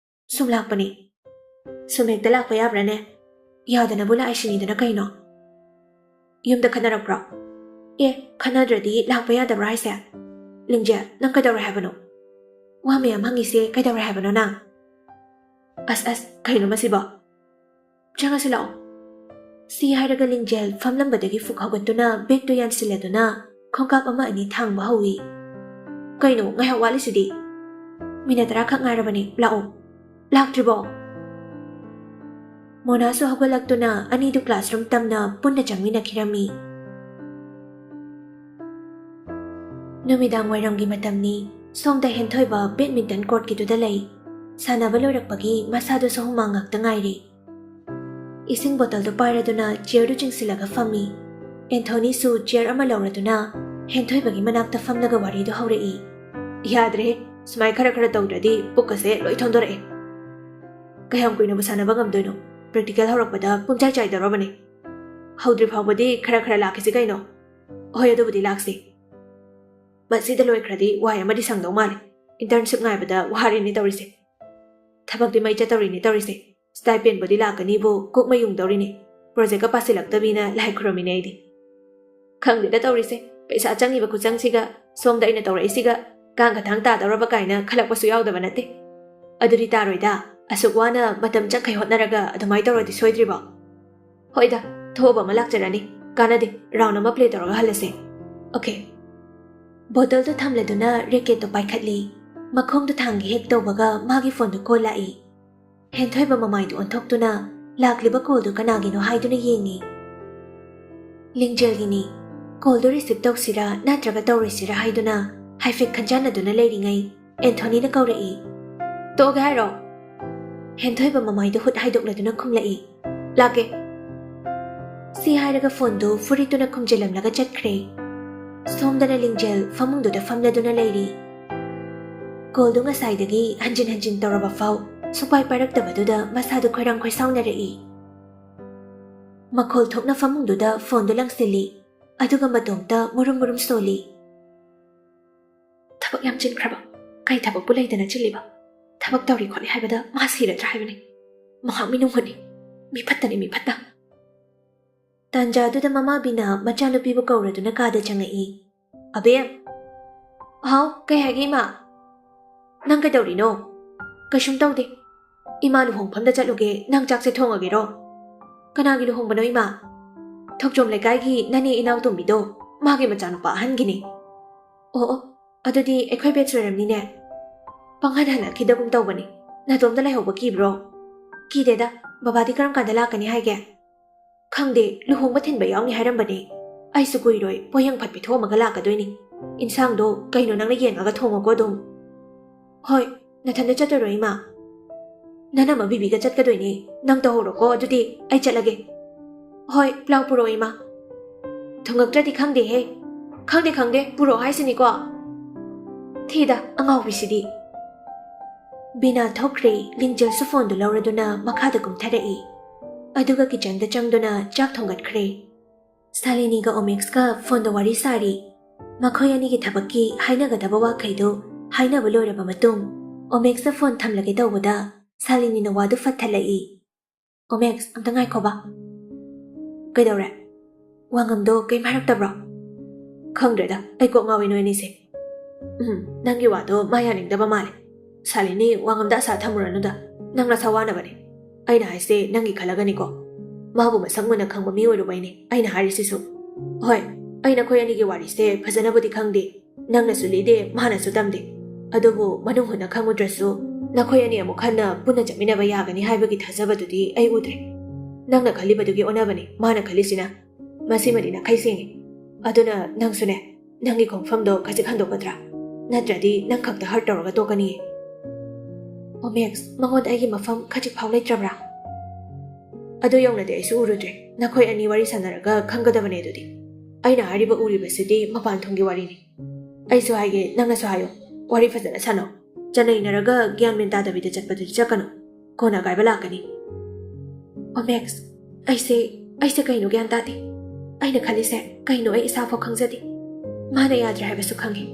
"ꯁꯨꯝ ꯂꯥꯛꯄꯅꯤ꯫ ꯁꯨꯝ ꯍꯦꯛꯇ ꯂꯥꯛꯄ ꯌꯥꯕ꯭ꯔꯥꯅꯦ? ꯌꯥꯗꯅꯕꯨ ꯂꯥꯛꯏꯁꯤꯅꯤꯗꯅ ꯀꯩꯅꯣ?" "ꯌꯨꯝꯗ ꯈꯠꯅꯔꯛꯄ꯭ꯔꯣ?" "ꯑꯦ, ꯈꯠꯅꯗ꯭ꯔꯗꯤ ꯂꯥꯛꯄ ꯌꯥꯗꯕ꯭ꯔꯥ ꯍꯥꯏꯁꯦ? ꯂꯤꯡꯖꯦꯜ, ꯅꯪ ꯀꯩꯗꯧꯔꯦ ꯍꯥꯏꯕꯅꯣ? ꯋꯥ ꯃꯌꯥꯝ ꯍꯪꯉꯤꯁꯦ ꯀꯩꯗꯧꯔꯦ ꯍꯥꯏꯕꯅꯣ ꯅꯪ?" "ꯑꯁ, ꯑꯁ, ꯀꯩꯅꯣ ꯃꯁꯤꯕꯣ? ꯆꯪꯉꯁꯤ ꯂꯥꯛꯑꯣ꯫" ꯁꯤ ꯍꯥꯏꯔꯒ ꯂꯤꯡꯖꯦꯜ ꯐꯝꯂꯝꯕꯗꯒꯤ ꯐꯨꯛ ꯍꯧꯒꯠꯇꯨꯅ ꯕꯦꯒꯇꯨ ꯌꯥꯟꯁꯤꯜꯂꯗꯨꯅ ꯈꯣꯡꯀꯥꯞ ꯑꯃ ꯑꯅꯤ ꯊꯥꯡꯕ ꯍꯧꯏ꯫ "ꯀꯩꯅꯣ, ꯉꯥꯏꯍꯥꯛ ꯋꯥꯠꯂꯤꯁꯤꯗꯤ?" "ꯃꯤꯅꯠ ꯇꯔꯥ ꯈꯛ ꯉꯥꯏꯔꯕꯅꯤ, ꯂꯥꯛꯑꯣ꯫" "ꯂꯥꯛꯇ꯭ꯔꯤꯕꯣ?" ꯃꯣꯅꯥꯁꯨ ꯍꯧꯒꯠꯂꯛꯇꯨꯅ ꯑꯅꯤꯗꯨ classroom ꯇꯝꯅ ꯄꯨꯟꯅ ꯆꯪꯃꯤꯟꯅꯈꯤꯔꯝꯃꯤ꯫ ꯅꯨꯃꯤꯗꯥꯡ ꯋꯥꯏꯔꯝꯒꯤ ꯃꯇꯝꯅꯤ꯫ ꯁꯣꯝꯗ ꯍꯦꯟꯊꯣꯏꯕ badminton courtꯀꯤꯗꯨꯗ ꯂꯩ꯫ ꯁꯥꯟꯅꯕ ꯂꯣꯏꯔꯛꯄꯒꯤ ꯃꯁꯥꯗꯨꯁꯨ ꯍꯨꯃꯥꯡ ꯉꯥꯛꯇ ꯉꯥꯏꯔꯤ꯫ ꯏꯁꯤꯡ ꯕꯣꯇꯜꯗꯨ ꯄꯥꯏꯔꯗꯨꯅ chairꯗꯨ ꯆꯤꯡꯁꯤꯜꯂꯒ ꯐꯝꯃꯤ꯫ ꯑꯦꯟꯊꯣꯅꯤꯁꯨ chair ꯑꯃ ꯂꯧꯔꯗꯨꯅ ꯍꯦꯟꯊꯣꯏꯕꯒꯤ ꯃꯅꯥꯛꯇ ꯐꯝꯂꯒ ꯋꯥꯔꯤꯗꯨ ꯍꯧꯔꯛꯏ꯫ "ꯌꯥꯗ꯭ꯔꯦꯍꯦ, ꯁꯨꯃꯥꯏ ꯈꯔ ꯈꯔ ꯇꯧꯗ꯭ꯔꯗꯤ ꯄꯨꯛꯀꯁꯦ ꯂꯣꯏ ꯊꯣꯟꯗꯣꯔꯛꯑꯦ꯫ ꯀꯌꯥꯝ ꯀꯨꯏꯅꯕꯨ ꯁꯥꯟꯅꯕ ꯉꯝꯗꯣꯏꯅꯣ? Practical ꯍꯧꯔꯛꯄꯗ ꯄꯨꯡꯆꯥꯏ ꯆꯥꯏꯗꯧꯔꯕꯅꯦ꯫ ꯍꯧꯗ꯭ꯔꯤ ꯐꯥꯎꯕꯗꯤ ꯈꯔ ꯈꯔ ꯂꯥꯛꯈꯤꯁꯤ ꯀꯩꯅꯣ꯫ ꯍꯣꯏ, ꯑꯗꯨꯕꯨꯗꯤ ꯂꯥꯛꯁꯤ꯫ ꯃꯁꯤꯗ ꯂꯣꯏꯈ꯭ꯔꯗꯤ ꯋꯥꯏ ꯑꯃꯗꯤ ꯁꯪꯗꯧ ꯃꯥꯜꯂꯦ꯫ Internship ꯉꯥꯏꯕꯗ ꯋꯥꯔꯦꯅꯦ ꯇꯧꯔꯤꯁꯦ꯫ ꯊꯕꯛꯇꯤ ꯃꯩ ꯆꯠꯇꯧꯔꯤꯅꯦ ꯇꯧꯔꯤꯁꯦ꯫ Stipendꯕꯨꯗꯤ ꯂꯥꯛꯀꯅꯤꯕꯨ ꯀꯣꯛ ꯃꯩ ꯌꯨꯡꯗꯧꯔꯤꯅꯦ꯫ Projectꯀ ꯄꯥꯁꯤꯜꯂꯛꯇꯕꯤꯅ ꯂꯥꯏ ꯈꯨꯔꯨꯝꯃꯤꯅꯦ ꯑꯩꯗꯤ꯫ ꯈꯪꯗꯦꯗ ꯇꯧꯔꯤꯁꯦ, ꯄꯩꯁꯥ ꯆꯪꯉꯤꯕ ꯈꯨꯆꯪꯁꯤꯒ ꯁꯣꯝꯗ ꯑꯩꯅ ꯇꯧꯔꯛꯏꯁꯤꯒ ꯀꯥꯡ ꯈꯊꯥꯡ ꯇꯥꯗꯧꯔꯕ ꯀꯥꯏꯅ ꯈꯜꯂꯛꯄꯁꯨ ꯌꯥꯎꯗꯕ ꯅꯠꯇꯦ꯫ ꯑꯗꯨꯗꯤ ꯇꯥꯔꯣꯏꯗ, ꯑꯁꯨꯛ ꯋꯥꯅ ꯃꯇꯝ ꯆꯠꯈꯩ ꯍꯣꯠꯅꯔꯒ ꯑꯗꯨꯃꯥꯏ ꯇꯧꯔꯗꯤ ꯁꯣꯏꯗ꯭ꯔꯤꯕꯣ? ꯍꯣꯏꯗ, ꯊꯣꯛꯑꯕ ꯑꯃ ꯂꯥꯛꯆꯔꯅꯤ, ꯀꯥꯟꯅꯗꯦ, round ꯑꯃ play ꯇꯧꯔꯒ ꯍꯜꯂꯁꯦ꯫ Okay꯫ ꯕꯣꯇꯜꯗꯨ ꯊꯝꯂꯗꯨꯅ racketꯇꯨ ꯄꯥꯏꯈꯠꯂꯤ꯫ ꯃꯈꯣꯡꯗꯨ ꯊꯥꯡꯒꯦ ꯍꯦꯛ ꯇꯧꯕꯒ ꯃꯥꯒꯤ phoneꯗꯨ call ꯂꯥꯛꯏ꯫ ꯍꯦꯟꯊꯣꯏꯕ ꯃꯃꯥꯏꯗꯨ ꯑꯣꯟꯊꯣꯛꯇꯨꯅ ꯂꯥꯛꯂꯤꯕ ꯀꯣꯜꯗꯨ ꯀꯅꯥꯒꯤꯅꯣ ꯍꯥꯏꯗꯨꯅ ꯌꯦꯡꯉꯤ꯫ ꯂꯤꯡꯖꯦꯜꯒꯤꯅꯤ꯫ ꯀꯣꯜꯗꯨ ꯔꯤꯁꯤꯞ ꯇꯧꯁꯤꯔꯥ ꯅꯠꯇ꯭ꯔꯒ ꯇꯧꯔꯣꯏꯁꯤꯔꯥ ꯍꯥꯏꯗꯨꯅ ꯍꯥꯏꯐꯦꯠ ꯈꯟꯖꯥꯟꯅꯗꯨꯅ ꯂꯩꯔꯤꯉꯩ ꯑꯦꯟꯊꯣꯅꯤꯅ ꯀꯧꯔꯛꯏ꯫ "ꯇꯣꯛꯑꯒꯦ ꯍꯥꯏꯔꯣ?" ꯍꯦꯟꯊꯣꯏꯕ ꯃꯃꯥꯏꯗꯨ ꯍꯨꯠ ꯍꯥꯏꯗꯣꯛꯂꯗꯨꯅ ꯈꯨꯝꯂꯛꯏ꯫ "ꯂꯥꯛꯀꯦ꯫" ꯁꯤ ꯍꯥꯏꯔꯒ ꯐꯣꯟꯗꯨ ꯐꯨꯔꯤꯠꯇꯨꯅ ꯈꯨꯝꯖꯤꯜꯂꯝꯂꯒ ꯆꯠꯈ꯭ꯔꯦ꯫ ꯁꯣꯝꯗꯅ ꯂꯤꯡꯖꯦꯜ ꯐꯃꯨꯡꯗꯨꯗ ꯐꯝꯂꯗꯨꯅ ꯂꯩꯔꯤ꯫ ꯀꯣꯜꯗꯨ ꯉꯁꯥꯏꯗꯒꯤ ꯍꯟꯖꯤꯟ ꯍꯟꯖꯤꯟ ꯇꯧꯔꯕ ꯐꯥꯎ ꯁꯨꯛꯄꯥꯏ ꯄꯥꯏꯔꯛꯇꯕꯗꯨꯗ ꯃꯁꯥꯗꯨ ꯈꯣꯏꯔꯥꯡ ꯈꯣꯏꯁꯥꯎꯅꯔꯛꯏ꯫ ꯃꯈꯣꯜ ꯊꯣꯛꯅ ꯐꯃꯨꯡꯗꯨꯗ ꯐꯣꯟꯗꯨ ꯂꯪꯁꯤꯜꯂꯤ꯫ ꯑꯗꯨꯒ ꯃꯇꯣꯝꯇ ꯃꯨꯔꯨꯝ ꯃꯨꯔꯨꯝ ꯁꯣꯜꯂꯤ꯫ "ꯊꯕꯛ ꯌꯥꯝ ꯆꯤꯟꯈ꯭ꯔꯕ? ꯀꯩ ꯊꯕꯛꯄꯨ ꯂꯩꯗꯅ ꯆꯤꯜꯂꯤꯕ? ꯊꯕꯛ ꯇꯧꯔꯤ ꯈꯣꯠꯂꯤ ꯍꯥꯏꯕꯗ ꯃꯥ ꯁꯤꯔꯗ꯭ꯔꯥ ꯍꯥꯏꯕꯅꯤ꯫ ꯃꯍꯥꯛ ꯃꯤꯅꯨꯡ ꯍꯨꯠꯅꯤ꯫ ꯃꯤ ꯐꯠꯇꯅꯤ, ꯃꯤ ꯐꯠꯇ꯫" ꯇꯥꯟꯖꯥꯗꯨꯗ ꯃꯃꯥ ꯕꯤꯅꯥ ꯃꯆꯥꯅꯨꯄꯤꯕꯨ ꯀꯧꯔꯗꯨꯅ ꯀꯥꯗ ꯆꯪꯉꯛꯏ꯫ "ꯑꯕꯦꯝ!" "ꯍꯥꯎ, ꯀꯩ ꯍꯥꯏꯒꯦ, ꯏꯃꯥ?" "ꯅꯪ ꯀꯩꯗꯧꯔꯤꯅꯣ?" "ꯀꯩꯁꯨꯝ ꯇꯧꯗꯦ꯫ ꯏꯃꯥ ꯂꯨꯍꯣꯡꯐꯝꯗ ꯆꯠꯂꯨꯒꯦ, ꯅꯪ ꯆꯥꯛꯁꯦ ꯊꯣꯡꯉꯒꯦꯔꯣ?" "ꯀꯅꯥꯒꯤ ꯂꯨꯍꯣꯡꯕꯅꯣ, ꯏꯃꯥ?" "ꯊꯣꯛꯆꯣꯝ ꯂꯩꯀꯥꯏꯒꯤ ꯅꯅꯦ ꯏꯅꯥꯎꯇꯣꯝꯕꯤꯗꯣ, ꯃꯥꯒꯤ ꯃꯆꯥꯅꯨꯄꯥ ꯑꯍꯟꯒꯤꯅꯤ꯫" "ꯑꯣ, ꯑꯣ, ꯑꯗꯨꯗꯤ ꯑꯩꯈꯣꯏ ꯕꯦꯠꯁ ꯑꯣꯏꯔꯝꯅꯤꯅꯦ꯫ ꯄꯪꯍꯟ ꯍꯜꯂꯛꯈꯤꯗꯒꯨꯝ ꯇꯧꯕꯅꯤ꯫ ꯅꯇꯣꯝꯇ ꯂꯩꯍꯧꯕ ꯀꯤꯕ꯭ꯔꯣ?" "ꯀꯤꯗꯦꯗ꯫ ꯕꯕꯥꯗꯤ ꯀꯔꯝ ꯀꯥꯟꯗ ꯂꯥꯛꯀꯅꯤ ꯍꯥꯏꯒꯦ?" "ꯈꯪꯗꯦ, ꯂꯨꯍꯣꯡꯕ ꯊꯤꯟꯕ ꯌꯥꯎꯅꯤ ꯍꯥꯏꯔꯝꯕꯅꯦ꯫ ꯑꯩꯁꯨ ꯀꯨꯏꯔꯣꯏ, ꯄꯣꯌꯦꯡ ꯐꯠ ꯄꯤꯊꯣꯛꯑꯝꯃꯒ ꯂꯥꯛꯀꯗꯣꯏꯅꯤ꯫ ꯏꯟꯁꯥꯡꯗꯣ ꯀꯩꯅꯣ ꯅꯪꯅ ꯌꯦꯡꯉꯒ ꯊꯣꯡꯉꯣꯀꯣ ꯑꯗꯨꯝ꯫" "ꯍꯣꯏ, ꯅꯊꯟꯗ ꯆꯠꯇꯣꯏꯔꯣ, ꯏꯃꯥ?" "ꯅꯅꯝꯃ ꯕꯤꯕꯤꯒ ꯆꯠꯀꯗꯣꯏꯅꯦ꯫ ꯅꯪ ꯇꯧꯍꯧꯔꯣꯀꯣ, ꯑꯗꯨꯗꯤ ꯑꯩ ꯆꯠꯂꯒꯦ꯫" "ꯍꯣꯏ, ꯄ꯭ꯂꯥꯎ ꯄꯨꯔꯛꯑꯣ, ꯏꯃꯥ꯫" "ꯊꯣꯡꯉꯛꯇ꯭ꯔꯗꯤ ꯈꯪꯗꯦꯍꯦ꯫" "ꯈꯪꯗꯦ, ꯈꯪꯗꯦ, ꯄꯨꯔꯛꯑꯣ ꯍꯥꯏꯁꯤꯅꯤꯀꯣ꯫" ꯊꯤꯗ, ꯑꯉꯥꯎꯕꯤꯁꯤꯗꯤ꯫ ꯕꯤꯅꯥ ꯊꯣꯛꯈ꯭ꯔꯦ꯫ ꯂꯤꯡꯖꯦꯜꯁꯨ ꯐꯣꯟꯗꯨ ꯂꯧꯔꯗꯨꯅ ꯃꯈꯥꯗ ꯀꯨꯝꯊꯔꯛꯏ꯫ ꯑꯗꯨꯒ ꯀꯤꯆꯟꯗ ꯆꯪꯗꯨꯅ ꯆꯥꯛ ꯊꯣꯡꯒꯠꯈ꯭ꯔꯦ꯫ ꯁꯥꯂꯤꯅꯤꯒ ꯑꯣꯃꯦꯛꯁꯀ ꯐꯣꯟꯗ ꯋꯥꯔꯤ ꯁꯥꯔꯤ꯫ ꯃꯈꯣꯏ ꯑꯅꯤꯒꯤ ꯊꯕꯛꯀꯤ ꯍꯥꯏꯅꯒꯗꯕ ꯋꯥꯈꯩꯗꯨ ꯍꯥꯏꯅꯕ ꯂꯣꯏꯔꯕ ꯃꯇꯨꯡ, ꯑꯣꯃꯦꯛꯁꯇ ꯐꯣꯟ ꯊꯝꯂꯒꯦ ꯇꯧꯕꯗ ꯁꯥꯂꯤꯅꯤꯅ ꯋꯥꯗꯨ ꯐꯠꯊꯜꯂꯛꯏ꯫ "ꯑꯣꯃꯦꯛꯁ, ꯑꯝꯇ ꯉꯥꯏꯈꯣꯕ꯫" "ꯀꯩꯗꯧꯔꯦ? ꯋꯥꯉꯝꯗꯣ ꯀꯩꯝ ꯍꯥꯏꯔꯛꯇꯕ꯭ꯔꯣ?" "ꯈꯪꯗ꯭ꯔꯦꯗ, ꯑꯩ ꯀꯣꯛ ꯉꯥꯎꯏ ꯅꯣꯏ ꯑꯅꯤꯁꯦ꯫ ꯎꯝ, ꯅꯪꯒꯤ ꯋꯥꯗꯣ ꯃꯥ ꯌꯥꯅꯤꯡꯗꯕ ꯃꯥꯜꯂꯦ꯫ ꯁꯥꯂꯤꯅꯤ, ꯋꯥꯉꯝꯗ ꯑꯁꯥ ꯊꯝꯃꯨꯔꯅꯨꯗ꯫ ꯅꯪ ꯅꯁꯥ ꯋꯥꯅꯕꯅꯦ꯫ ꯑꯩꯅ ꯍꯥꯏꯁꯦ ꯅꯪꯒꯤ ꯈꯜꯂꯒꯅꯤꯀꯣ꯫ ꯃꯥꯕꯨ ꯃꯁꯛ ꯃꯨꯟꯅ ꯈꯪꯕ ꯃꯤ ꯑꯣꯏꯔꯨꯕꯩꯅꯦ ꯑꯩꯅ ꯍꯥꯏꯔꯤꯁꯤꯁꯨ꯫ ꯍꯣꯏ, ꯑꯩ ꯅꯈꯣꯏ ꯑꯅꯤꯒꯤ ꯋꯥꯔꯤꯁꯦ ꯐꯖꯅꯕꯨꯗꯤ ꯈꯪꯗꯦ, ꯅꯪꯅꯁꯨ ꯂꯤꯗꯦ, ꯃꯥꯅꯁꯨ ꯇꯝꯗꯦ꯫ ꯑꯗꯨꯕꯨ ꯃꯅꯨꯡ ꯍꯨꯠꯅ ꯈꯪꯉꯨꯗ꯭ꯔꯁꯨ ꯅꯈꯣꯏ ꯑꯅꯤ ꯑꯃꯨꯛ ꯍꯟꯅ ꯄꯨꯟꯅ ꯆꯠꯃꯤꯟꯅꯕ ꯌꯥꯒꯅꯤ ꯍꯥꯏꯕꯒꯤ ꯊꯥꯖꯕꯗꯨꯗꯤ ꯑꯩ ꯎꯗ꯭ꯔꯦ꯫ ꯅꯪꯅ ꯈꯜꯂꯤꯕꯗꯨꯒꯤ ꯑꯣꯟꯅꯕꯅꯤ ꯃꯥꯅ ꯈꯜꯂꯤꯁꯤꯅ꯫ ꯃꯁꯤꯃꯗꯤ ꯅꯥꯈꯩ ꯁꯦꯡꯉꯤ꯫ ꯑꯗꯨꯅ ꯅꯪꯁꯨꯅꯦ, ꯅꯪꯒꯤ ꯈꯣꯡꯐꯝꯗꯣ ꯈꯖꯤꯛ ꯍꯟꯗꯣꯛꯀꯗ꯭ꯔꯥ? ꯅꯠꯇ꯭ꯔꯗꯤ ꯅꯪ ꯈꯛꯇ ꯍꯔꯠ ꯇꯧꯔꯒ ꯇꯣꯛꯀꯅꯤꯌꯦ꯫ ꯑꯣ ꯃꯦꯛꯁ, ꯃꯉꯣꯟꯗ ꯑꯩꯒꯤ ꯃꯐꯝ ꯈꯖꯤꯛ ꯐꯥꯎ ꯂꯩꯇ꯭ꯔꯕ꯭ꯔꯥ? ꯑꯗꯨ ꯌꯧꯅꯗꯤ ꯑꯩꯁꯨ ꯎꯔꯨꯗ꯭ꯔꯦ꯫ ꯅꯈꯣꯏ ꯑꯅꯤ ꯋꯥꯔꯤ ꯁꯥꯟꯅꯔꯒ ꯈꯪꯒꯗꯕꯅꯦ ꯑꯗꯨꯗꯤ꯫ ꯑꯩꯅ ꯍꯥꯏꯔꯤꯕ ꯎꯔꯤꯕꯁꯤꯗꯤ ꯃꯄꯥꯟ ꯊꯣꯡꯒꯤ ꯋꯥꯔꯤꯅꯤ꯫ ꯑꯩꯁꯨ ꯍꯥꯏꯒꯦ, ꯅꯪꯅꯁꯨ ꯍꯥꯏꯌꯣ꯫ ꯋꯥꯔꯤ ꯐꯖꯅ ꯁꯥꯟꯅꯧ꯫ ꯆꯅꯩꯅꯔꯒ ꯒ꯭ꯌꯥꯟ ꯃꯦꯟ ꯇꯥꯗꯕꯤꯗ ꯆꯠꯄꯗꯨꯗꯤ ꯆꯠꯀꯅꯨ꯫ ꯀꯣꯟꯅ ꯑꯀꯥꯏꯕ ꯂꯥꯛꯀꯅꯤ꯫ ꯑꯣ ꯃꯦꯛꯁ, ꯑꯩꯁꯦ, ꯑꯩꯁꯦ ꯀꯩꯅꯣ ꯒ꯭ꯌꯥꯟ ꯇꯥꯗꯦ꯫ ꯑꯩꯅ ꯈꯜꯂꯤꯁꯦ ꯀꯩꯅꯣ ꯑꯩ ꯏꯁꯥꯐꯥꯎ ꯈꯪꯖꯗꯦ꯫ ꯃꯥꯅ ꯌꯥꯗ꯭ꯔꯦ ꯍꯥꯏꯕꯁꯨ ꯈꯪꯉꯤ꯫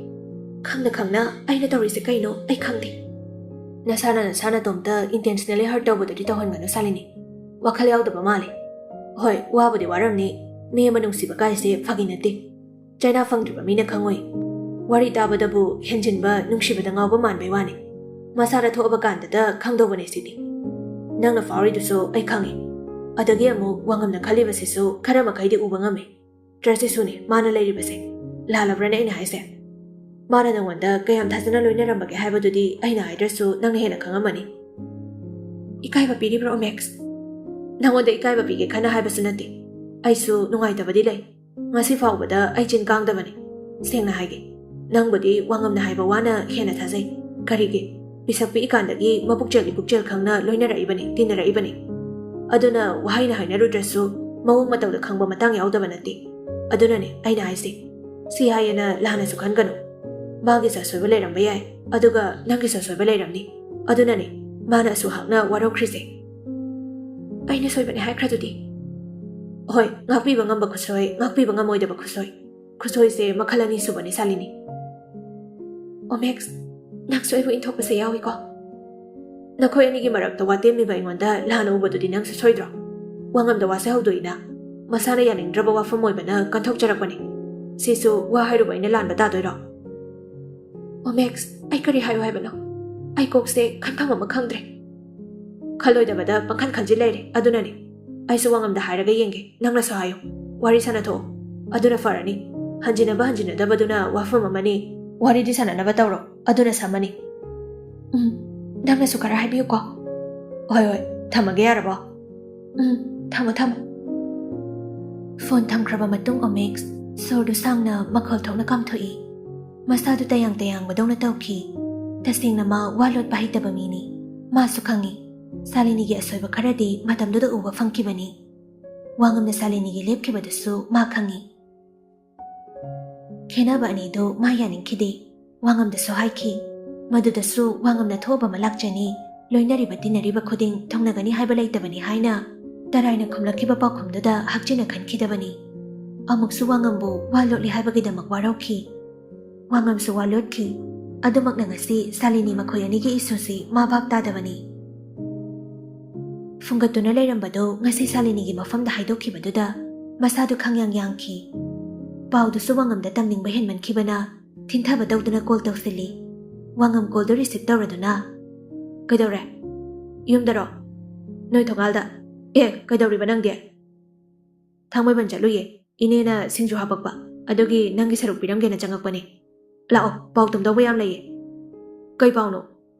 ꯈꯪꯅ ꯈꯪꯅ ꯑꯩꯅ ꯇꯧꯔꯤꯁꯦ ꯀꯩꯅꯣ ꯑꯩ ꯈꯪꯗꯦ꯫ ꯅꯁꯥꯅ ꯅꯁꯥ ꯅꯇꯣꯝꯇ intentionally hurt ꯇꯧꯕꯗꯨꯗꯤ ꯇꯧꯍꯟꯒꯅꯨ ꯁꯥꯂꯤꯅꯤ꯫ ꯋꯥꯈꯜ ꯌꯥꯎꯗꯕ ꯃꯥꯜꯂꯦ꯫ ꯍꯣꯏ, ꯋꯥꯕꯨꯗꯤ ꯋꯥꯔꯝꯅꯤ꯫ ꯃꯤ ꯑꯃ ꯅꯨꯡꯁꯤꯕ ꯀꯥꯏꯁꯦ ꯐꯥꯒꯤ ꯅꯠꯇꯦ꯫ ꯆꯩꯅꯥ ꯐꯪꯗ꯭ꯔꯤꯕ ꯃꯤꯅ ꯈꯪꯉꯣꯏ꯫ ꯋꯥꯔꯤ ꯇꯥꯕꯗꯕꯨ ꯍꯦꯟꯖꯤꯟꯕ, ꯅꯨꯡꯁꯤꯕꯗ ꯉꯥꯎꯕ ꯃꯥꯟꯕꯩ ꯋꯥꯅꯤ꯫ ꯃꯁꯥꯗ ꯊꯣꯛꯑꯕ ꯀꯥꯟꯗꯗ ꯈꯪꯗꯧꯕꯅꯦ ꯁꯤꯗꯤ꯫ ꯅꯪꯅ ꯐꯥꯎꯔꯤꯗꯨꯁꯨ ꯑꯩ ꯈꯪꯉꯤ꯫ ꯑꯗꯒꯤ ꯑꯃꯨꯛ ꯋꯥꯉꯝꯅ ꯈꯜꯂꯤꯕꯁꯤꯁꯨ ꯈꯔ ꯃꯈꯩꯗꯤ ꯎꯕ ꯉꯝꯃꯤ꯫ Trust issue ꯅꯦ ꯃꯥꯅ ꯂꯩꯔꯤꯕꯁꯦ꯫ ꯂꯥꯜꯂꯕ꯭ꯔꯅꯦ ꯑꯩꯅ ꯍꯥꯏꯁꯦ? ꯃꯥꯅ ꯅꯉꯣꯟꯗ ꯀꯌꯥꯝ ꯊꯥꯖꯅ ꯂꯣꯏꯅꯔꯝꯕꯒꯦ ꯍꯥꯏꯕꯗꯨꯗꯤ ꯑꯩꯅ ꯍꯥꯏꯗ꯭ꯔꯁꯨ ꯅꯪꯅ ꯍꯦꯟꯅ ꯈꯪꯉꯝꯃꯅꯤ꯫ ꯏꯀꯥꯏꯕ ꯄꯤꯔꯤꯕ꯭ꯔꯣ, ꯃꯦꯛꯁ? ꯅꯉꯣꯟꯗ ꯏꯀꯥꯏꯕ ꯄꯤꯒꯦ ꯈꯟꯅ ꯍꯥꯏꯕꯁꯨ ꯅꯠꯇꯦ꯫ ꯑꯩꯁꯨ ꯅꯨꯡꯉꯥꯏꯇꯕꯗꯤ ꯂꯩ꯫ ꯉꯁꯤ ꯐꯥꯎꯕꯗ ꯑꯩ ꯆꯤꯟ ꯀꯥꯡꯗꯕꯅꯤ꯫ ꯁꯦꯡꯅ ꯍꯥꯏꯒꯦ, ꯅꯪꯕꯨꯗꯤ ꯋꯥꯉꯝꯅ ꯍꯥꯏꯕ ꯋꯥꯅ ꯍꯦꯟꯅ ꯊꯥꯖꯩ꯫ ꯀꯔꯤꯒꯤ? ꯄꯤꯁꯛ ꯄꯤꯛꯏꯀꯥꯟꯗꯒꯤ ꯃꯄꯨꯛꯆꯦꯜ ꯏꯄꯨꯛꯆꯦꯜ ꯈꯪꯅ ꯂꯣꯏꯅꯔꯛꯏꯕꯅꯤ, ꯇꯤꯟꯅꯔꯛꯏꯕꯅꯤ꯫ ꯑꯗꯨꯅ ꯋꯥꯍꯩꯅ ꯍꯥꯏꯅꯔꯨꯗ꯭ꯔꯁꯨ ꯃꯑꯣꯡ ꯃꯇꯧꯗ ꯈꯪꯕ ꯃꯇꯥꯡ ꯌꯥꯎꯗꯕ ꯅꯠꯇꯦ꯫ ꯑꯗꯨꯅꯅꯦ ꯑꯩꯅ ꯍꯥꯏꯁꯦ꯫ ꯁꯤ ꯍꯥꯏꯌꯦꯅ ꯂꯥꯟꯅꯁꯨ ꯈꯟꯒꯅꯨ꯫ ꯃꯥꯒꯤꯁꯨ ꯑꯁꯣꯏꯕ ꯂꯩꯔꯝꯕ ꯌꯥꯏ, ꯑꯗꯨꯒ ꯅꯪꯒꯤꯁꯨ ꯑꯁꯣꯏꯕ ꯂꯩꯔꯝꯅꯤ꯫ ꯑꯗꯨꯅꯅꯦ ꯃꯥꯅ ꯑꯁꯨꯛ ꯍꯥꯛꯅ ꯋꯥꯔꯧꯈ꯭ꯔꯤꯁꯦ꯫ ꯑꯩꯅ ꯁꯣꯏꯕꯅꯦ ꯍꯥꯏꯈ꯭ꯔꯗꯨꯗꯤ꯫ ꯍꯣꯏ, ꯉꯥꯛꯄꯤꯕ ꯉꯝꯕ ꯈꯨꯠꯁꯣꯏ, ꯉꯥꯛꯄꯤꯕ ꯉꯝꯃꯣꯏꯗꯕ ꯈꯨꯠꯁꯣꯏ꯫ ꯈꯨꯠꯁꯣꯏꯁꯦ ꯃꯈꯜ ꯑꯅꯤ ꯁꯨꯕꯅꯦ, ꯁꯥꯂꯤꯅꯤ꯫ ꯑꯣ ꯃꯦꯛꯁ, ꯅꯪꯁꯨ ꯑꯩꯕꯨ ꯏꯟꯊꯣꯛꯄꯁꯦ ꯌꯥꯎꯏꯀꯣ? ꯅꯈꯣꯏ ꯑꯅꯤꯒꯤ ꯃꯔꯛꯇ ꯋꯥꯇꯦꯝꯃꯤꯕ ꯑꯩꯉꯣꯟꯗ ꯂꯥꯟꯅ ꯎꯕꯗꯨꯗꯤ ꯅꯪꯁꯨ ꯁꯣꯏꯗ꯭ꯔꯣ? ꯋꯥꯉꯝꯗ ꯋꯥꯁꯦ ꯍꯧꯗꯣꯛꯏꯅ꯫ ꯃꯁꯥꯅ ꯌꯥꯅꯤꯡꯗ꯭ꯔꯕ ꯋꯥꯐꯝ ꯑꯣꯏꯕꯅ ꯀꯟꯊꯣꯛꯆꯔꯛꯄꯅꯤ꯫ ꯁꯤꯁꯨ ꯋꯥ ꯍꯥꯏꯔꯨꯕ ꯑꯩꯅ ꯂꯥꯟꯕ ꯇꯥꯗꯣꯏꯔꯣ? ꯑꯣ ꯃꯦꯛꯁ, ꯑꯩ ꯀꯔꯤ ꯍꯥꯏꯌꯨ ꯍꯥꯏꯕꯅꯣ? ꯑꯩ ꯀꯣꯛꯁꯦ ꯈꯟꯐꯝ ꯑꯃ ꯈꯪꯗ꯭ꯔꯦ꯫ ꯈꯜꯂꯣꯏꯗꯕꯗ ꯄꯪꯈꯟ ꯈꯟꯖꯤꯜ ꯂꯩꯔꯦ, ꯑꯗꯨꯅꯅꯦ꯫ ꯑꯩꯁꯨ ꯋꯥꯉꯝꯗ ꯍꯥꯏꯔꯒ ꯌꯦꯡꯒꯦ, ꯅꯪꯅꯁꯨ ꯍꯥꯏꯌꯨ꯫ ꯋꯥꯔꯤ ꯁꯥꯟꯅꯊꯣꯛꯑꯣ, ꯑꯗꯨꯅ ꯐꯔꯅꯤ꯫ ꯍꯟꯖꯤꯟꯅꯕ ꯍꯟꯖꯤꯟꯅꯗꯕꯗꯨꯅ ꯋꯥꯐꯝ ꯑꯃꯅꯤ꯫ ꯋꯥꯔꯤꯗꯤ ꯁꯥꯟꯅꯅꯕ ꯇꯧꯔꯣ, ꯑꯗꯨꯅ ꯁꯝꯃꯅꯤ꯫ ꯎꯝ, ꯅꯪꯅꯁꯨ ꯈꯔ ꯍꯥꯏꯕꯤꯌꯨꯀꯣ꯫ ꯍꯣꯏ ꯍꯣꯏ, ꯊꯝꯃꯒꯦ, ꯌꯥꯔꯕꯣ? ꯎꯝ꯫ ꯊꯝꯃꯣ, ꯊꯝꯃꯣ꯫ ꯐꯣꯟ ꯊꯝꯈ꯭ꯔꯕ ꯃꯇꯨꯡ ꯑꯣꯃꯤꯛꯁ ꯁꯣꯔꯗꯨ ꯁꯥꯡꯅ ꯃꯈꯣꯜ ꯊꯣꯛꯅ ꯀꯥꯝꯊꯣꯛꯏ꯫ ꯃꯁꯥꯗꯨ ꯇꯌꯥꯡ ꯇꯌꯥꯡꯕꯗꯧꯅ ꯇꯧꯈꯤ꯫ ꯇꯁꯦꯡꯅ ꯃꯥ ꯋꯥ ꯂꯣꯠꯄ ꯍꯩꯇꯕ ꯃꯤꯅꯤ꯫ ꯃꯥꯁꯨ ꯈꯪꯏ, ꯁꯥꯂꯤꯅꯤꯒꯤ ꯑꯁꯣꯏꯕ ꯈꯔꯗꯤ ꯃꯇꯝꯗꯨꯗ ꯎꯕ ꯐꯪꯈꯤꯕꯅꯤ꯫ ꯋꯥꯉꯝꯅ ꯁꯥꯂꯤꯅꯤꯒꯤ ꯂꯦꯞꯈꯤꯕꯗꯨꯁꯨ ꯃꯥ ꯈꯪꯏ꯫ ꯈꯦꯟꯅꯕ ꯑꯅꯤꯗꯨ ꯃꯥ ꯌꯥꯅꯤꯡꯈꯤꯗꯦ꯫ ꯋꯥꯉꯝꯗꯁꯨ ꯍꯥꯏꯈꯤ꯫ ꯃꯗꯨꯗꯁꯨ ꯋꯥꯉꯝꯅ ꯊꯣꯛꯑꯕ ꯑꯃ ꯂꯥꯛꯆꯅꯤ, ꯂꯣꯏꯅꯔꯤꯕ ꯇꯤꯟꯅꯔꯤꯕ ꯈꯨꯗꯤꯡ ꯊꯨꯡꯅꯒꯅꯤ ꯍꯥꯏꯕ ꯂꯩꯇꯕꯅꯤ ꯍꯥꯏꯅ ꯇꯔꯥꯏꯅ ꯈꯨꯝꯂꯛꯈꯤꯕ ꯄꯥꯎꯈꯨꯝꯗꯨꯗ ꯍꯛꯆꯤꯟꯅ ꯈꯟꯈꯤꯗꯕꯅꯤ꯫ ꯑꯃꯨꯛꯁꯨ ꯋꯥꯉꯝꯕꯨ ꯋꯥ ꯂꯣꯠꯂꯤ ꯍꯥꯏꯕꯒꯤꯗꯃꯛ ꯋꯥꯔꯧꯈꯤ꯫ ꯋꯥꯉꯝꯁꯨ ꯋꯥ ꯂꯣꯠꯈꯤ꯫ ꯑꯗꯨꯃꯛꯅ ꯉꯁꯤ ꯁꯥꯂꯤꯅꯤ ꯃꯈꯣꯏ ꯑꯅꯤꯒꯤ ꯏꯁꯨꯁꯤ ꯃꯥ ꯚꯥꯞ ꯇꯥꯗꯕꯅꯤ꯫ ꯐꯨꯡꯒꯠꯇꯨꯅ ꯂꯩꯔꯝꯕꯗꯨ ꯉꯁꯤ ꯁꯥꯂꯤꯅꯤꯒꯤ ꯃꯐꯝꯗ ꯍꯥꯏꯗꯣꯛꯈꯤꯕꯗꯨꯗ ꯃꯁꯥꯗꯨ ꯈꯪꯌꯥꯡ ꯌꯥꯡꯈꯤ꯫ ꯄꯥꯎꯗꯨꯁꯨ ꯋꯥꯉꯝꯗ ꯇꯝꯅꯤꯡꯕ ꯍꯦꯟꯃꯟꯈꯤꯕꯅ ꯊꯤꯟꯊꯕ ꯇꯧꯗꯨꯅ ꯀꯣꯜ ꯇꯧꯁꯤꯜꯂꯤ꯫ ꯋꯥꯉꯝ ꯀꯣꯜꯗꯨ ꯔꯤꯁꯤꯞ ꯇꯧꯔꯗꯨꯅ, "ꯀꯩꯗꯧꯔꯦ? ꯌꯨꯝꯗꯔꯣ? ꯅꯣꯏ ꯊꯣꯡꯒꯥꯜꯗ? ꯑꯦ, ꯀꯩꯗꯧꯔꯤꯕ ꯅꯪꯗꯤ?" "ꯊꯥꯡꯃꯩꯕꯟ ꯆꯠꯂꯨꯏꯌꯦ꯫ ꯏꯅꯦꯅ ꯁꯤꯡꯖꯨ ꯍꯥꯄꯛꯄ, ꯑꯗꯨꯒꯤ ꯅꯪꯒꯤ ꯁꯔꯨꯛ ꯄꯤꯔꯝꯒꯦꯅ ꯆꯪꯉꯛꯄꯅꯦ꯫ ꯂꯥꯛꯑꯣ, ꯄꯥꯎ ꯇꯝꯗꯧꯕ ꯌꯥꯝ ꯂꯩꯌꯦ꯫" "ꯀꯩ ꯄꯥꯎꯅꯣ?"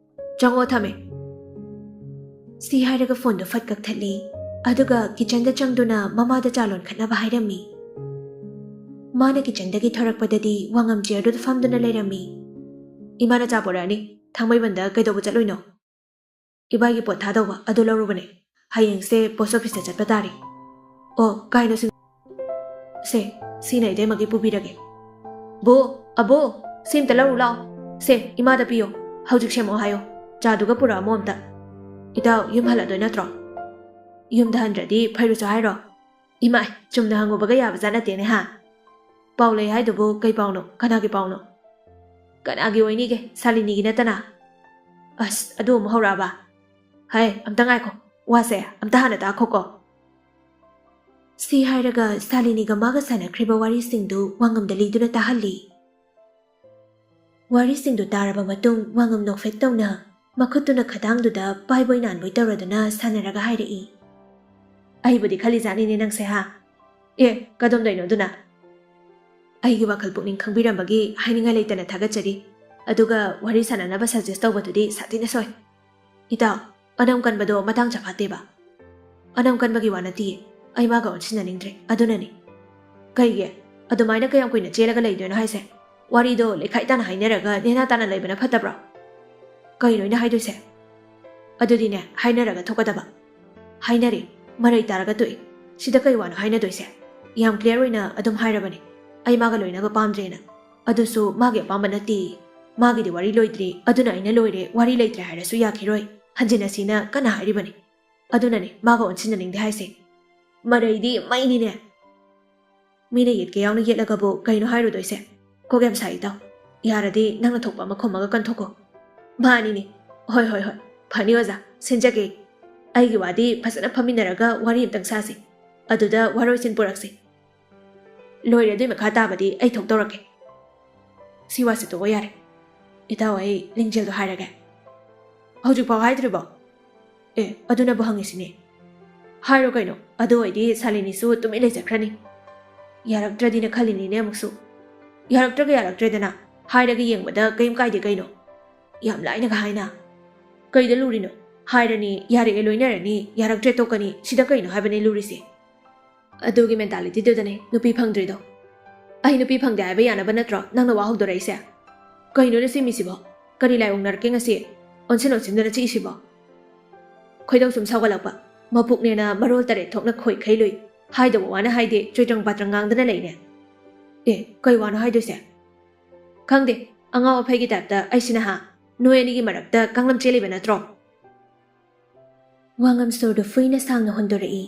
"ꯆꯪꯉꯣ, ꯊꯝꯃꯦ꯫" ꯁꯤ ꯍꯥꯏꯔꯒ ꯐꯣꯟꯗꯣ ꯐꯠ ꯀꯛꯊꯠꯂꯤ꯫ ꯑꯗꯨꯒ ꯀꯤꯆꯟꯗ ꯆꯪꯗꯨꯅ ꯃꯃꯥꯗ ꯆꯥ ꯂꯣꯟꯈꯠꯅꯕ ꯍꯥꯏꯔꯝꯃꯤ꯫ ꯃꯥꯅ ꯀꯤꯆꯟꯗꯒꯤ ꯊꯣꯔꯛꯄꯗꯗꯤ ꯋꯥꯉꯝ ꯆꯤꯌꯔꯗꯨꯗ ꯐꯝꯗꯨꯅ ꯂꯩꯔꯝꯃꯤ꯫ "ꯏꯃꯥꯅ ꯆꯥ ꯄꯣꯔꯛꯑꯅꯤ꯫ ꯊꯥꯡꯃꯩꯕꯟꯗ ꯀꯩꯗꯧꯕ ꯆꯠꯂꯨꯏꯅꯣ?" "ꯏꯕꯥꯏꯒꯤ ꯄꯣꯠ ꯊꯥꯗꯧꯕ ꯑꯗꯨ ꯂꯧꯔꯨꯕꯅꯦ꯫ ꯍꯌꯦꯡꯁꯦ ꯄꯣꯁ ꯑꯣꯐꯤꯁꯇ ꯆꯠꯄ ꯇꯥꯔꯦ꯫" "ꯑꯣ, ꯀꯥꯏꯅꯣ ꯁꯤꯡ-, ꯁꯦ, ꯁꯤꯅ ꯏꯇꯩꯃꯒꯤ ꯄꯨꯕꯤꯔꯒꯦ꯫" "ꯕꯣ, ꯑꯕꯣ, ꯁꯤ ꯑꯝꯇ ꯂꯧꯔꯨ ꯂꯥꯛꯑꯣ꯫ ꯁꯦ, ꯏꯃꯥꯗ ꯄꯤꯌꯣ꯫ ꯍꯧꯖꯤꯛ ꯁꯦꯝꯃꯛꯑꯣ ꯍꯥꯏꯌꯣ꯫ ꯆꯥꯗꯨꯒ ꯄꯨꯔꯛꯑꯝꯃꯣ ꯑꯝꯇ꯫" "ꯏꯇꯥꯎ, ꯌꯨꯝ ꯍꯜꯂꯗꯣꯏ ꯅꯠꯇ꯭ꯔꯣ?" "ꯌꯨꯝꯗ ꯍꯟꯗ꯭ꯔꯗꯤ ꯐꯩꯔꯨꯁꯨ ꯍꯥꯏꯔꯣ?" "ꯏꯃꯥꯏ, ꯆꯨꯝꯅ ꯍꯪꯉꯨꯕꯒ ꯌꯥꯕꯖꯥꯠ ꯅꯠꯇꯦꯅꯦ ꯍꯥ꯫ ꯄꯥꯎ ꯂꯩ ꯍꯥꯏꯗꯨꯕꯨ ꯀꯩ ꯄꯥꯎꯅꯣ? ꯀꯅꯥꯒꯤ ꯄꯥꯎꯅꯣ?" "ꯀꯅꯥꯒꯤ ꯑꯣꯏꯅꯤꯒꯦ? ꯁꯥꯂꯤꯅꯤꯒꯤ ꯅꯠꯇꯅ?" "ꯑꯁ, ꯑꯗꯨ ꯑꯃꯨꯛ ꯍꯧꯔꯛꯑꯕ? ꯍꯥꯏ, ꯑꯝꯇ ꯉꯥꯏꯈꯣ, ꯋꯥꯁꯦ ꯑꯝꯇ ꯍꯥꯟꯅ ꯇꯥꯈꯣꯀꯣ꯫" ꯁꯤ ꯍꯥꯏꯔꯒ ꯁꯥꯂꯤꯅꯤꯒ ꯃꯥꯒ ꯁꯥꯟꯅꯈ꯭ꯔꯤꯕ ꯋꯥꯔꯤꯁꯤꯡꯗꯨ ꯋꯥꯉꯝꯗ ꯂꯤꯗꯨꯅ ꯇꯥꯍꯜꯂꯤ꯫ ꯋꯥꯔꯤꯁꯤꯡꯗꯨ ꯇꯥꯔꯕ ꯃꯇꯨꯡ ꯋꯥꯉꯝ ꯅꯣꯛꯐꯦꯠ ꯇꯧꯅ ꯃꯈꯨꯠꯇꯨꯅ ꯈꯗꯥꯡꯗꯨꯗ ꯄꯥꯏꯕꯣꯏ ꯅꯥꯟꯕꯣꯏ ꯇꯧꯔꯗꯨꯅ ꯁꯥꯟꯅꯔꯒ ꯍꯥꯏꯔꯛꯏ, "ꯑꯩꯕꯨꯗꯤ ꯈꯜꯂꯤꯖꯥꯠꯅꯤꯅꯦ ꯅꯪꯁꯦ ꯍꯥ? ꯑꯦ, ꯀꯗꯣꯝꯗꯩꯅꯣ ꯑꯗꯨꯅ?" "ꯑꯩꯒꯤ ꯋꯥꯈꯜ ꯄꯨꯛꯅꯤꯡ ꯈꯪꯕꯤꯔꯝꯕꯒꯤ ꯍꯥꯏꯅꯤꯡꯉꯥꯏ ꯂꯩꯇꯅ ꯊꯥꯒꯠꯆꯔꯤ꯫ ꯑꯗꯨꯒ ꯋꯥꯔꯤ ꯁꯥꯟꯅꯅꯕ ꯁꯖꯦꯁ ꯇꯧꯕꯗꯨꯗꯤ ꯁꯥꯊꯤꯅ ꯁꯣꯏ꯫ ꯏꯇꯥꯎ, ꯑꯅꯝ ꯀꯟꯕꯗꯣ ꯃꯇꯥꯡ ꯆꯥꯐꯥꯠꯇꯦꯕ꯫" ꯑꯅꯝ ꯀꯟꯕꯒꯤ ꯋꯥ ꯅꯠꯇꯤꯌꯦ꯫ ꯑꯩ ꯃꯥꯒ ꯑꯣꯟꯁꯤꯟꯅꯅꯤꯡꯗ꯭ꯔꯦ, ꯑꯗꯨꯅꯅꯤ꯫ ꯀꯩꯒꯤ? ꯑꯗꯨꯃꯥꯏꯅ ꯀꯌꯥꯝ ꯀꯨꯏꯅ ꯆꯦꯜꯂꯒ ꯂꯩꯗꯣꯏꯅꯣ ꯍꯥꯏꯁꯦ? ꯋꯥꯔꯤꯗꯣ ꯂꯩꯈꯥꯏ ꯇꯥꯅ ꯍꯥꯏꯅꯔꯒ ꯅꯦꯅꯥ ꯇꯥꯅ ꯂꯩꯕꯅ ꯐꯠꯇꯕ꯭ꯔꯣ? ꯀꯩꯅꯣ ꯑꯩꯅ ꯍꯥꯏꯗꯣꯏꯁꯦ? ꯑꯗꯨꯗꯤꯅꯦ, ꯍꯥꯏꯅꯔꯒ ꯊꯣꯛꯀꯗꯕ꯫ ꯍꯥꯏꯅꯔꯦ, ꯃꯔꯩ ꯇꯥꯔꯒ ꯇꯣꯛꯏ꯫ ꯁꯤꯗ ꯀꯩ ꯋꯥꯅꯣ ꯍꯥꯏꯅꯗꯣꯏꯁꯦ? ꯌꯥꯝ clear ꯑꯣꯏꯅ ꯑꯗꯨꯝ ꯍꯥꯏꯔꯕꯅꯦ꯫ ꯑꯩ ꯃꯥꯒ ꯂꯣꯏꯅꯕ ꯄꯥꯝꯗ꯭ꯔꯦꯅ꯫ ꯑꯗꯨꯁꯨ ꯃꯥꯒꯤ ꯑꯄꯥꯝꯕ ꯅꯠꯇꯦ꯫ ꯃꯥꯒꯤꯗꯤ ꯋꯥꯔꯤ ꯂꯣꯏꯗ꯭ꯔꯤ, ꯑꯗꯨꯅ ꯑꯩꯅ ꯂꯣꯏꯔꯦ, ꯋꯥꯔꯤ ꯂꯩꯇ꯭ꯔꯦ ꯍꯥꯏꯔꯁꯨ ꯌꯥꯈꯤꯔꯣꯏ꯫ ꯍꯟꯖꯤꯟꯅꯁꯤꯅ ꯀꯟꯅ ꯍꯥꯏꯔꯤꯕꯅꯤ꯫ ꯑꯗꯨꯅꯅꯦ ꯃꯥꯒ ꯑꯣꯟꯁꯤꯟꯅꯅꯤꯡꯗꯦ ꯍꯥꯏꯁꯦ꯫ ꯃꯔꯩꯗꯤ ꯃꯩꯅꯤꯅꯦ꯫ ꯃꯤꯅ ꯌꯦꯠꯀꯦ ꯌꯥꯎꯅ ꯌꯦꯠꯂꯒꯕꯨ ꯀꯩꯅꯣ ꯍꯥꯏꯔꯨꯗꯣꯏꯁꯦ? ꯀꯣꯛ ꯌꯥꯝ ꯁꯥꯏ ꯏꯇꯥꯎ꯫ ꯌꯥꯔꯗꯤ ꯅꯪꯅ ꯊꯣꯛꯄ ꯑꯃ ꯈꯨꯝꯃꯒ ꯀꯟꯊꯣꯛꯀꯣ꯫ ꯃꯥꯅꯤꯅꯦ꯫ ꯍꯣꯏ, ꯍꯣꯏ, ꯍꯣꯏ꯫ ꯐꯅꯤ ꯑꯣꯖꯥ, ꯁꯤꯟꯖꯒꯦ꯫ ꯑꯩꯒꯤ ꯋꯥꯗꯤ ꯐꯖꯅ ꯐꯝꯃꯤꯟꯅꯔꯒ ꯋꯥꯔꯤ ꯑꯝꯇꯪ ꯁꯥꯁꯤ꯫ ꯑꯗꯨꯗ ꯋꯥꯔꯣꯏꯁꯤꯟ ꯄꯨꯔꯛꯁꯤ꯫ ꯂꯣꯏꯔꯦ, ꯑꯗꯨꯏ ꯃꯈꯥ ꯇꯥꯕꯗꯤ ꯑꯩ ꯊꯣꯛꯇꯧꯔꯛꯀꯦ꯫ ꯁꯤ ꯋꯥꯁꯤ ꯇꯣꯛꯑꯣ ꯌꯥꯔꯦ꯫ ꯏꯇꯥꯎ, ꯑꯩ ꯂꯤꯡꯖꯦꯜꯗꯣ ꯍꯥꯏꯔꯒꯦ꯫ ꯍꯧꯖꯤꯛꯐꯥꯎ ꯍꯥꯏꯗ꯭ꯔꯤꯕꯣ? ꯑꯦ, ꯑꯗꯨꯅꯕꯨ ꯍꯪꯉꯤꯁꯤꯅꯦ꯫ ꯍꯥꯏꯔꯣ ꯀꯩꯅꯣ, ꯑꯗꯨ ꯑꯣꯏꯗꯤ ꯁꯥꯂꯤꯅꯤꯁꯨ ꯇꯨꯃꯤꯟ ꯂꯩꯖꯈ꯭ꯔꯅꯤ꯫ ꯌꯥꯔꯛꯇ꯭ꯔꯗꯤꯅ ꯈꯜꯂꯤꯅꯤꯅꯦ ꯑꯃꯨꯛꯁꯨ꯫ ꯌꯥꯔꯛꯇ꯭ꯔꯒ ꯌꯥꯔꯛꯇ꯭ꯔꯦꯗꯅ, ꯍꯥꯏꯔꯒ ꯌꯦꯡꯕꯗ ꯀꯩꯝ ꯀꯥꯏꯗꯦ ꯀꯩꯅꯣ꯫ ꯌꯥꯝ ꯂꯥꯏꯅꯒ ꯍꯥꯏꯅ꯫ ꯀꯩꯗ ꯂꯨꯔꯤꯅꯣ? ꯍꯥꯏꯔꯅꯤ, ꯌꯥꯔꯛꯑꯦ ꯂꯣꯏꯅꯔꯅꯤ, ꯌꯥꯔꯛꯇ꯭ꯔꯦ ꯇꯣꯛꯀꯅꯤ, ꯁꯤꯗ ꯀꯩꯅꯣ ꯍꯥꯏꯕꯅꯦ ꯂꯨꯔꯤꯁꯦ? ꯑꯗꯨꯒꯤ mentalityꯗꯨꯗꯅꯦ ꯅꯨꯄꯤ ꯐꯪꯗ꯭ꯔꯤꯗꯣ꯫ ꯑꯩ ꯅꯨꯄꯤ ꯐꯪꯗꯦ ꯍꯥꯏꯕ ꯌꯥꯅꯕ ꯅꯠꯇ꯭ꯔꯣ ꯅꯪꯅ ꯋꯥ ꯍꯧꯗꯣꯔꯛꯏꯁꯦ? ꯀꯩꯅꯣꯅꯦ ꯁꯤ ꯃꯤꯁꯤꯕꯣ? ꯀꯔꯤ ꯂꯥꯏꯑꯣꯡꯅꯔꯛꯀꯦ ꯉꯁꯤ? ꯑꯣꯟꯁꯤꯟ ꯑꯣꯟꯁꯤꯟꯗꯅ ꯆꯤꯛꯏꯁꯤꯕꯣ? ꯈꯣꯏꯗꯧ ꯁꯨꯝ ꯁꯥꯎꯒꯠꯂꯛꯄ꯫ ꯃꯄꯨꯛꯅꯦꯅ ꯃꯔꯣꯜ ꯇꯔꯦꯠ ꯊꯣꯛꯅ ꯈꯣꯏꯈꯩ ꯂꯨꯏ꯫ ꯍꯥꯏꯗꯧꯕ ꯋꯥꯅ ꯍꯥꯏꯗꯦ, ꯆꯣꯏꯇ꯭ꯔꯪ ꯄꯥꯇ꯭ꯔꯪ ꯉꯥꯡꯗꯅ ꯂꯩꯅꯦ꯫ ꯑꯦ, ꯀꯩ ꯋꯥꯅꯣ ꯍꯥꯏꯗꯣꯏꯁꯦ? ꯈꯪꯗꯦ, ꯑꯉꯥꯎ ꯑꯐꯩꯒꯤ typeꯇ ꯑꯩꯁꯤꯅ ꯍꯥ? ꯅꯣꯏ ꯑꯅꯤꯒꯤ ꯃꯔꯛꯇ ꯀꯥꯡꯂꯝ ꯆꯦꯜꯂꯤꯕ ꯅꯠꯇ꯭ꯔꯣ? ꯋꯥꯉꯝ ꯁꯣꯔꯗꯨ ꯐꯨꯏꯅ ꯁꯥꯡꯅ ꯍꯣꯟꯗꯣꯔꯛꯏ,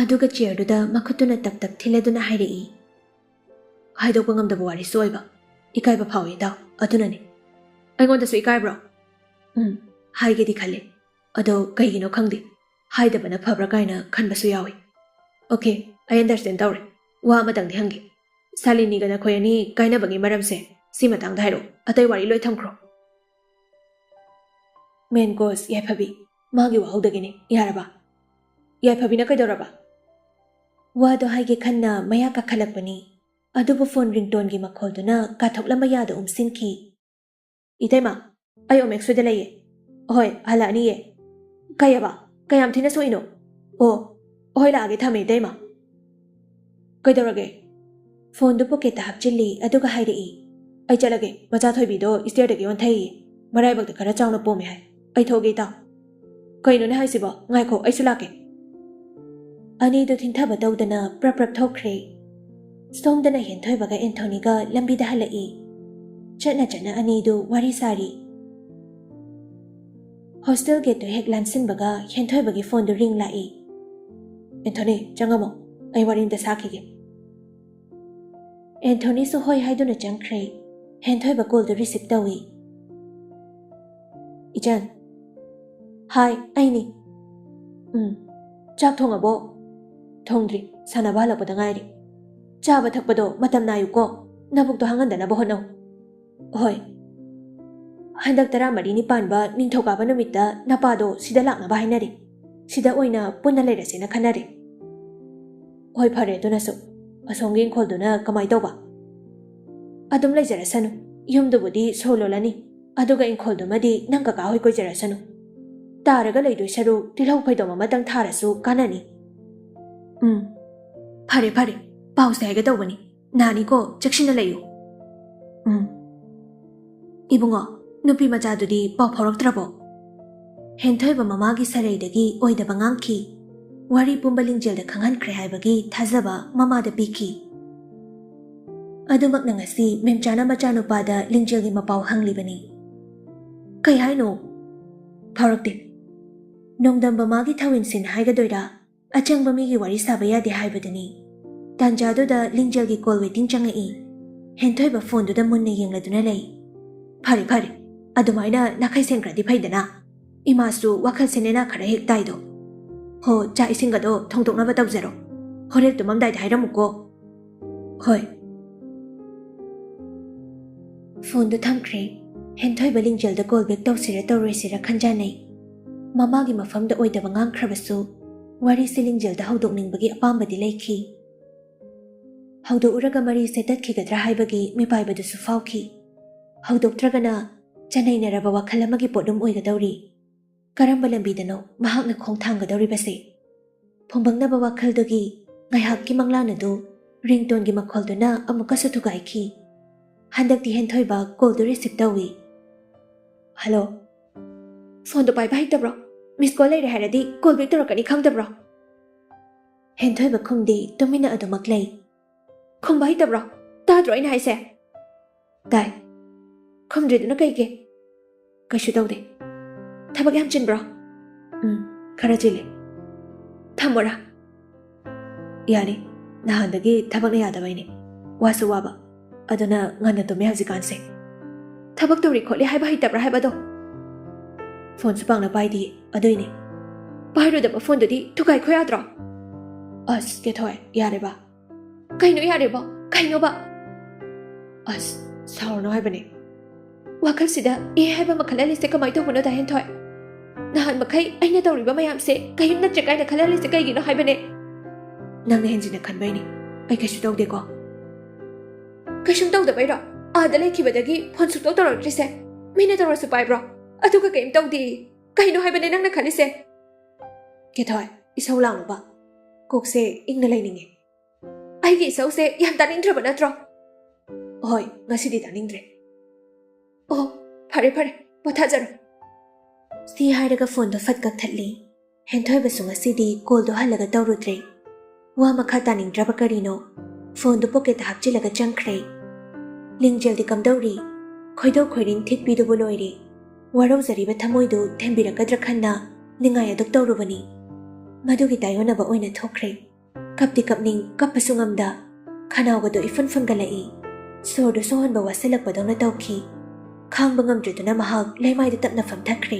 ꯑꯗꯨꯒ chairꯗꯨꯗ ꯃꯈꯨꯠꯇꯨꯅ ꯇꯞ ꯇꯞ ꯊꯤꯜꯂꯗꯨꯅ ꯍꯥꯏꯔꯛꯏ꯫ ꯍꯥꯏꯗꯣꯛꯄ ꯉꯝꯗꯕ ꯋꯥꯔꯤꯁꯨ ꯑꯣꯏꯕ꯫ ꯏꯀꯥꯏꯕ ꯐꯥꯎꯏ ꯏꯇꯥꯎ, ꯑꯗꯨꯅꯅꯤ꯫ ꯑꯩꯉꯣꯟꯗꯁꯨ ꯏꯀꯥꯏꯕ꯭ꯔꯣ? ꯎꯝ, ꯍꯥꯏꯒꯦꯗꯤ ꯈꯜꯂꯤ꯫ ꯑꯗꯣ ꯀꯩꯒꯤꯅꯣ ꯈꯪꯗꯦ, ꯍꯥꯏꯗꯕꯅ ꯐꯕ꯭ꯔꯥ ꯀꯥꯏꯅ ꯈꯟꯕꯁꯨ ꯌꯥꯎꯏ꯫ Okay, ꯑꯩ understand ꯇꯧꯔꯦ꯫ ꯋꯥ ꯑꯃꯇꯪꯗꯤ ꯍꯪꯒꯦ꯫ ꯁꯥꯂꯤꯅꯤꯒ ꯅꯈꯣꯏ ꯑꯅꯤ ꯀꯥꯏꯅꯕꯒꯤ ꯃꯔꯝꯁꯦ ꯁꯤ ꯃꯇꯥꯡꯗ ꯍꯥꯏꯔꯛꯑꯣ, ꯑꯇꯩ ꯋꯥꯔꯤ ꯂꯣꯏ ꯊꯝꯈ꯭ꯔꯣ꯫ Main cause ꯌꯥꯏꯐꯕꯤ, ꯃꯥꯒꯤ ꯋꯥꯍꯧꯗꯒꯤꯅꯤ, ꯌꯥꯔꯕ? ꯌꯥꯏꯐꯕꯤꯅ ꯀꯩꯗꯧꯔꯕ? ꯋꯥꯗꯣ ꯍꯥꯏꯒꯦ ꯈꯟꯅ ꯃꯌꯥ ꯀꯥꯈꯠꯂꯛꯄꯅꯤ, ꯑꯗꯨꯕꯨ phone ringtoneꯒꯤ ꯃꯈꯣꯜꯗꯨꯅ ꯀꯥꯊꯣꯛꯂꯝꯕ ꯌꯥꯗ ꯎꯝꯁꯤꯟꯈꯤ꯫ ꯏꯇꯩꯃ, ꯑꯩ ꯑꯣꯃꯦꯛꯁꯣꯏꯗ ꯂꯩꯌꯦ꯫ ꯍꯣꯏ, ꯍꯜꯂꯛꯑꯅꯤꯌꯦ꯫ ꯀꯩꯑꯕ? ꯀꯌꯥꯝ ꯊꯤꯅ ꯁꯣꯛꯏꯅꯣ? ꯑꯣ, ꯍꯣꯏ, ꯂꯥꯛꯑꯒꯦ, ꯊꯝꯃꯦ ꯏꯇꯩꯃ꯫ ꯀꯩꯗꯧꯔꯒꯦ? ꯐꯣꯟꯗꯨ ꯄꯣꯀꯦꯠꯇ ꯍꯥꯞꯆꯤꯜꯂꯤ, ꯑꯗꯨꯒ ꯍꯥꯏꯔꯛꯏ, "ꯑꯩ ꯆꯠꯂꯒꯦ, ꯃꯆꯥ ꯊꯣꯏꯕꯤꯗꯣ ꯏꯁꯇꯤꯌꯔꯗꯒꯤ ꯑꯣꯟꯊꯩꯌꯦ, ꯃꯔꯥꯏꯕꯛꯇ ꯈꯔ ꯆꯥꯎꯅ ꯄꯣꯝꯃꯦ ꯍꯥꯏ꯫ ꯑꯩ ꯊꯣꯛꯑꯒꯦ ꯏꯇꯥꯎ꯫" "ꯀꯩꯅꯣꯅꯦ ꯍꯥꯏꯁꯤꯕꯣ? ꯉꯥꯏꯈꯣ, ꯑꯩꯁꯨ ꯂꯥꯛꯀꯦ꯫" ꯑꯅꯤꯗꯨ ꯊꯤꯡꯊꯕ ꯇꯧꯗꯅ ꯄ꯭ꯔꯞ ꯄ꯭ꯔꯞ ꯊꯣꯛꯈ꯭ꯔꯦ꯫ ꯁꯣꯝꯗꯅ ꯍꯦꯟꯊꯣꯏꯕꯒ ꯑꯦꯟꯊꯣꯅꯤꯒ ꯂꯝꯕꯤꯗ ꯍꯜꯂꯛꯏ꯫ ꯆꯠꯅ ꯆꯠꯅ ꯑꯅꯤꯗꯨ ꯋꯥꯔꯤ ꯁꯥꯔꯤ꯫ ꯍꯣꯁꯇꯦꯜ ꯒꯦꯠꯇꯨ ꯍꯦꯛ ꯂꯥꯟꯁꯤꯟꯕꯒ ꯍꯦꯟꯊꯣꯏꯕꯒꯤ ꯐꯣꯟꯗꯨ ꯔꯤꯡ ꯂꯥꯛꯏ꯫ "ꯑꯦꯟꯊꯣꯅꯤ, ꯆꯪꯉꯝꯃꯣ, ꯑꯩ ꯋꯥꯔꯤ ꯑꯝꯇ ꯁꯥꯈꯤꯒꯦ꯫" ꯑꯦꯟꯊꯣꯅꯤꯁꯨ ꯍꯣꯏ ꯍꯥꯏꯗꯨꯅ ꯆꯪꯈ꯭ꯔꯦ꯫ ꯍꯦꯟꯊꯣꯏꯕ ꯀꯣꯜꯗꯨ ꯔꯤꯁꯤꯞ ꯇꯧꯏ꯫ "ꯏꯆꯟ꯫" "ꯍꯥꯏ, ꯑꯩꯅꯤ꯫" "ꯎꯝ, ꯆꯥꯛ ꯊꯣꯡꯉꯕꯣ?" "ꯊꯣꯡꯗ꯭ꯔꯤ, ꯁꯥꯟꯅꯕ ꯍꯜꯂꯛꯄꯗ ꯉꯥꯏꯔꯤ꯫" "ꯆꯥꯕ ꯊꯛꯄꯗꯣ ꯃꯇꯝ ꯅꯥꯏꯌꯨꯀꯣ, ꯅꯕꯨꯛꯇꯣ ꯍꯥꯡꯍꯟꯗꯅꯕ ꯍꯣꯠꯅꯧ꯫" "ꯍꯣꯏ꯫" "ꯍꯟꯗꯛ ꯇꯔꯥꯃꯔꯤꯅꯤ ꯄꯥꯟꯕ ꯅꯤꯡꯊꯧꯀꯥꯕ ꯅꯨꯃꯤꯠꯇ ꯅꯄꯥꯗꯣ ꯁꯤꯗ ꯂꯥꯛꯅꯕ ꯍꯥꯏꯅꯔꯤ꯫ ꯁꯤꯗ ꯑꯣꯏꯅ ꯄꯨꯟꯅ ꯂꯩꯔꯁꯦꯅ ꯈꯟꯅꯔꯤ꯫" "ꯍꯣꯏ, ꯐꯔꯦ ꯑꯗꯨꯅꯁꯨ꯫ ꯑꯁꯣꯝꯒꯤ ꯏꯪꯈꯣꯜꯗꯨꯅ ꯀꯃꯥꯏ ꯇꯧꯕ?" "ꯑꯗꯨꯝ ꯂꯩꯖꯔꯁꯅꯨ꯫ ꯌꯨꯝꯗꯨꯕꯨꯗꯤ ꯁꯣ ꯂꯣꯜꯂꯅꯤ, ꯑꯗꯨꯒ ꯏꯪꯈꯣꯜꯗꯨꯃꯗꯤ ꯅꯪ ꯀꯀꯥ ꯍꯣꯏ ꯀꯣꯏꯖꯔꯁꯅꯨ꯫ ꯇꯥꯔꯒ ꯂꯩꯗꯣꯏ ꯁꯔꯨꯛ ꯇꯤꯜꯍꯧ ꯐꯩꯗꯣꯝ ꯑꯃꯇꯪ ꯊꯥꯔꯁꯨ ꯀꯥꯟꯅꯅꯤ꯫" "ꯎꯝ, ꯐꯔꯦ, ꯐꯔꯦ, ꯄꯥꯎꯁꯦ ꯍꯥꯏꯒꯗꯧꯕꯅꯤ꯫ ꯅꯥꯅꯤꯀꯣ, ꯆꯦꯛꯁꯤꯟꯅ ꯂꯩꯌꯨ꯫" "ꯎꯝ꯫ ꯏꯕꯨꯡꯉꯣ, ꯅꯨꯄꯤ ꯃꯆꯥꯗꯨꯗꯤ ꯄꯥꯎ ꯐꯥꯎꯔꯛꯇ꯭ꯔꯕꯣ?" ꯍꯦꯟꯊꯣꯏꯕ ꯃꯃꯥꯒꯤ ꯁꯔꯩꯗꯒꯤ ꯑꯣꯏꯗꯕ ꯉꯥꯡꯈꯤ꯫ ꯋꯥꯔꯤ ꯄꯨꯝꯕ ꯂꯤꯡꯖꯦꯜꯗ ꯈꯪꯍꯟꯈ꯭ꯔꯦ ꯍꯥꯏꯕꯒꯤ ꯊꯥꯖꯕ ꯃꯃꯥꯗ ꯄꯤꯈꯤ꯫ ꯑꯗꯨꯃꯛꯅ ꯉꯁꯤ ꯃꯦꯝꯆꯥꯅ ꯃꯆꯥꯅꯨꯄꯥꯗ ꯂꯤꯡꯖꯦꯜꯒꯤ ꯃꯄꯥꯎ ꯍꯪꯂꯤꯕꯅꯤ꯫ "ꯀꯩ ꯍꯥꯏꯅꯣ?" "ꯐꯥꯎꯔꯛꯇꯦ꯫ ꯅꯣꯡꯗꯝꯕ ꯃꯥꯒꯤ ꯊꯧ ꯏꯟꯁꯤꯟ ꯍꯥꯏꯒꯗꯣꯏꯔꯥ, ꯑꯆꯪꯕ ꯃꯤꯒꯤ ꯋꯥꯔꯤ ꯁꯥꯕ ꯌꯥꯗꯦ ꯍꯥꯏꯕꯗꯨꯅꯤ꯫" ꯇꯥꯟꯖꯥꯗꯨꯗ ꯂꯤꯡꯖꯦꯜꯒꯤ ꯀꯣꯜ ꯋꯦꯇꯤꯡ ꯆꯪꯉꯛꯏ꯫ ꯍꯦꯟꯊꯣꯏꯕ ꯐꯣꯟꯗꯨꯗ ꯃꯨꯟꯅ ꯌꯦꯡꯂꯗꯨꯅ ꯂꯩ꯫ "ꯐꯔꯦ, ꯐꯔꯦ, ꯑꯗꯨꯃꯥꯏꯅ ꯅꯥꯈꯩ ꯁꯦꯡꯈ꯭ꯔꯗꯤ ꯐꯩꯗꯅ꯫ ꯏꯃꯥꯁꯨ ꯋꯥꯈꯜꯁꯦ ꯅꯦꯅꯥ ꯈꯔ ꯍꯦꯛ ꯇꯥꯏꯗꯣ꯫ ꯍꯣ, ꯆꯥꯛ ꯏꯁꯤꯡꯒꯗꯣ ꯊꯣꯡꯗꯣꯛꯅꯕ ꯇꯧꯖꯔꯣ꯫ ꯍꯣꯔꯦꯟ ꯇꯨꯝꯃꯝꯗꯥꯏꯗ ꯍꯥꯏꯔꯝꯃꯨꯀꯣ꯫" "ꯍꯣꯏ꯫" ꯐꯣꯟꯗꯨ ꯊꯝꯈ꯭ꯔꯦ꯫ ꯍꯦꯟꯊꯣꯏꯕ ꯂꯤꯡꯖꯦꯜꯗ ꯀꯣꯜ ꯕꯦꯛ ꯇꯧꯁꯤꯔ ꯇꯧꯔꯣꯏꯁꯤꯔ ꯈꯟꯖꯥꯟꯅꯩ꯫ ꯃꯃꯥꯒꯤ ꯃꯐꯝꯗ ꯑꯣꯏꯗꯕ ꯉꯥꯡꯈ꯭ꯔꯕꯁꯨ ꯋꯥꯔꯤꯁꯦ ꯂꯤꯡꯖꯦꯜꯗ ꯍꯧꯗꯣꯛꯅꯤꯡꯕꯒꯤ ꯑꯄꯥꯝꯕꯗꯤ ꯂꯩꯈꯤ꯫ ꯍꯧꯗꯣꯛꯎꯔꯒ ꯃꯔꯤꯁꯦ ꯇꯠꯈꯤꯒꯗ꯭ꯔꯥ ꯍꯥꯏꯕꯒꯤ ꯃꯤꯄꯥꯏꯕꯗꯨꯁꯨ ꯐꯥꯎꯈꯤ꯫ ꯍꯧꯗꯣꯛꯇ꯭ꯔꯒꯅ ꯆꯅꯩꯅꯔꯕ ꯋꯥꯈꯜ ꯑꯃꯒꯤ ꯄꯣꯠꯂꯨꯝ ꯑꯣꯏꯒꯗꯧꯔꯤ꯫ ꯀꯔꯝꯕ ꯂꯝꯕꯤꯗꯅꯣ ꯃꯍꯥꯛꯅ ꯈꯣꯡ ꯊꯥꯡꯒꯗꯧꯔꯤꯕꯁꯦ? ꯐꯨꯝꯕꯪꯅꯕ ꯋꯥꯈꯜꯗꯨꯒꯤ ꯉꯥꯏꯍꯥꯛꯀꯤ ꯃꯪꯂꯥꯟ ꯑꯗꯨ ꯔꯤꯡꯇꯣꯟꯒꯤ ꯃꯈꯣꯜꯗꯨꯅ ꯑꯃꯨꯛꯀꯁꯨ ꯊꯨꯒꯥꯏꯈꯤ꯫ ꯍꯟꯗꯛꯇꯤ ꯍꯦꯟꯊꯣꯏꯕ ꯀꯣꯜꯗꯨ ꯔꯤꯁꯤꯞ ꯇꯧꯏ꯫ "ꯍꯜꯂꯣ꯫ ꯐꯣꯟꯗꯣ ꯄꯥꯏꯕ ꯍꯩꯇꯕ꯭ꯔꯣ? ꯃꯤꯁ ꯀꯣꯜ ꯂꯩꯔꯦ ꯍꯥꯏꯔꯗꯤ ꯀꯣꯜ ꯕꯦꯛ ꯇꯧꯔꯛꯀꯅꯤ ꯈꯪꯗꯕ꯭ꯔꯣ?" ꯍꯦꯟꯊꯣꯏꯕ ꯈꯨꯝꯗꯦ, ꯇꯨꯃꯤꯟꯅ ꯑꯗꯨꯃꯛ ꯂꯩ꯫ "ꯈꯨꯝꯕ ꯍꯩꯇꯕ꯭ꯔꯣ? ꯇꯥꯗ꯭ꯔꯣ ꯑꯩꯅ ꯍꯥꯏꯁꯦ?" "ꯇꯥꯏ꯫ ꯈꯨꯝꯗ꯭ꯔꯤꯗꯨꯅ ꯀꯩꯒꯤ?" "ꯀꯩꯁꯨ ꯇꯧꯗꯦ꯫ ꯊꯕꯛ ꯌꯥꯝ ꯆꯤꯟꯕ꯭ꯔꯣ?" "ꯎꯝ, ꯈꯔ ꯆꯤꯜꯂꯦ꯫ ꯊꯝꯃꯣꯔꯥ?" "ꯌꯥꯅꯤ꯫ ꯅꯍꯥꯟꯗꯒꯤ ꯊꯕꯛꯅ ꯌꯥꯗꯕꯩꯅꯦ꯫ ꯋꯥꯁꯨ ꯋꯥꯕ꯫ ꯑꯗꯨꯅ ꯉꯟꯅ ꯇꯨꯝꯃꯦ ꯍꯧꯖꯤꯛꯀꯥꯟꯁꯦ꯫ ꯊꯕꯛ ꯇꯧꯔꯤ ꯈꯣꯠꯂꯤ ꯍꯥꯏꯕ ꯍꯩꯇꯕ꯭ꯔꯥ ꯍꯥꯏꯕꯗꯣ?" "ꯐꯣꯟꯁꯨ ꯄꯥꯛꯅ ꯄꯥꯏꯗꯤꯌꯦ, ꯑꯗꯨꯏꯅꯦ꯫ ꯄꯥꯏꯔꯣꯏꯗꯕ ꯐꯣꯟꯗꯨꯗꯤ ꯊꯨꯒꯥꯏꯈꯣ ꯌꯥꯗ꯭ꯔꯣ?" "ꯑꯁ, ꯀꯦꯊꯣꯏ, ꯌꯥꯔꯦꯕ꯫" "ꯀꯩꯅꯣ ꯌꯥꯔꯦꯕꯣ? ꯀꯩꯅꯣꯕ?" "ꯑꯁ, ꯁꯥꯎꯔꯅꯨ ꯍꯥꯏꯕꯅꯦ꯫ ꯋꯥꯈꯜꯁꯤꯗ ꯑꯦ ꯍꯥꯏꯕ ꯑꯃ ꯈꯜꯍꯜꯂꯤꯁꯦ ꯀꯃꯥꯏꯅ ꯇꯧꯕꯅꯣ, ꯗꯥ ꯍꯦꯟꯊꯣꯏ? ꯅꯍꯥꯟ ꯃꯈꯩ ꯑꯩꯅ ꯇꯧꯔꯤꯕ ꯃꯌꯥꯝꯁꯦ ꯀꯩꯝ ꯅꯠꯇ꯭ꯔꯦ ꯀꯥꯏꯅ ꯈꯜꯍꯜꯂꯤꯁꯦ ꯀꯩꯒꯤꯅꯣ ꯍꯥꯏꯕꯅꯦ?" "ꯅꯪꯅ ꯍꯦꯟꯖꯤꯟꯅ ꯈꯟꯕꯩꯅꯦ꯫ ꯑꯩ ꯀꯩꯁꯨ ꯇꯧꯗꯦꯀꯣ꯫" "ꯀꯩꯁꯨꯝ ꯇꯧꯗꯕꯩꯔꯣ? ꯑꯥꯗ ꯂꯩꯈꯤꯕꯗꯒꯤ ꯐꯣꯟ ꯁꯨꯛꯇꯧ ꯇꯧꯔꯛꯇ꯭ꯔꯤꯁꯦ? ꯃꯤꯅ ꯇꯧꯔꯁꯨ ꯄꯥꯏꯕ꯭ꯔꯣ? ꯑꯗꯨꯒ ꯀꯩꯝ ꯇꯧꯗꯦ꯫ ꯀꯩꯅꯣ ꯍꯥꯏꯕꯅꯦ ꯅꯪꯅ ꯈꯜꯂꯤꯁꯦ?" "ꯀꯦꯊꯣꯏ, ꯏꯁꯧ ꯂꯥꯡꯅꯨꯕ꯫ ꯀꯣꯛꯁꯦ ꯏꯪꯅ ꯂꯩꯅꯤꯡꯉꯦ꯫" "ꯑꯩꯒꯤ ꯏꯁꯧꯁꯦ ꯌꯥꯝ ꯇꯥꯅꯤꯡꯗ꯭ꯔꯕ ꯅꯠꯇ꯭ꯔꯣ?" "ꯍꯣꯏ, ꯉꯁꯤꯗꯤ ꯇꯥꯅꯤꯡꯗ꯭ꯔꯦ꯫" "ꯑꯣ, ꯐꯔꯦ ꯐꯔꯦ, ꯄꯣꯊꯥꯖꯔꯣ꯫" ꯁꯤ ꯍꯥꯏꯔꯒ ꯐꯣꯟꯗꯣ ꯐꯠ ꯀꯛꯊꯠꯂꯤ꯫ ꯍꯦꯟꯊꯣꯏꯕꯁꯨ ꯉꯁꯤꯗꯤ ꯀꯣꯜꯗꯣ ꯍꯜꯂꯒ ꯇꯧꯔꯨꯗ꯭ꯔꯦ꯫ ꯋꯥ ꯃꯈꯥ ꯇꯥꯅꯤꯡꯗ꯭ꯔꯕ ꯀꯔꯤꯅꯣ, ꯐꯣꯟꯗꯨ ꯄꯣꯀꯦꯠꯇ ꯍꯥꯞꯆꯤꯜꯂꯒ ꯆꯪꯈ꯭ꯔꯦ꯫ ꯂꯤꯡꯖꯦꯜꯗꯤ ꯀꯝꯗꯧꯔꯤ? ꯈꯣꯏꯗꯧ ꯈꯣꯏꯔꯤꯟ ꯊꯤꯠꯄꯤꯗꯨꯕꯨ ꯂꯣꯏꯔꯦ꯫ ꯋꯥꯔꯧꯖꯔꯤꯕ ꯊꯃꯣꯏꯗꯨ ꯊꯦꯝꯕꯤꯔꯛꯀꯗ꯭ꯔꯥ ꯈꯟꯅ ꯅꯤꯡꯉꯥꯏ ꯑꯗꯨꯛ ꯇꯧꯔꯨꯕꯅꯤ꯫ ꯃꯗꯨꯒꯤ ꯇꯥꯏꯌꯣꯟꯅꯕ ꯑꯣꯏꯅ ꯊꯣꯛꯈ꯭ꯔꯦ꯫ ꯀꯞꯇꯤ ꯀꯞꯅꯤꯡ, ꯀꯞꯄꯁꯨ ꯉꯝꯗ, ꯈꯅꯥꯎꯒꯗꯨ ꯏꯐꯨꯟ ꯐꯨꯟꯒꯠꯂꯛꯏ꯫ ꯁꯣꯔꯗꯨ ꯁꯣꯍꯣꯟꯕ ꯋꯥꯁꯤꯜꯂꯛꯄꯗꯧꯅ ꯇꯧꯈꯤ꯫ ꯈꯥꯡꯕ ꯉꯝꯗ꯭ꯔꯗꯨꯅ ꯃꯍꯥꯛ ꯂꯩꯃꯥꯏꯗ ꯇꯞꯅ ꯐꯝꯊꯈ꯭ꯔꯦ꯫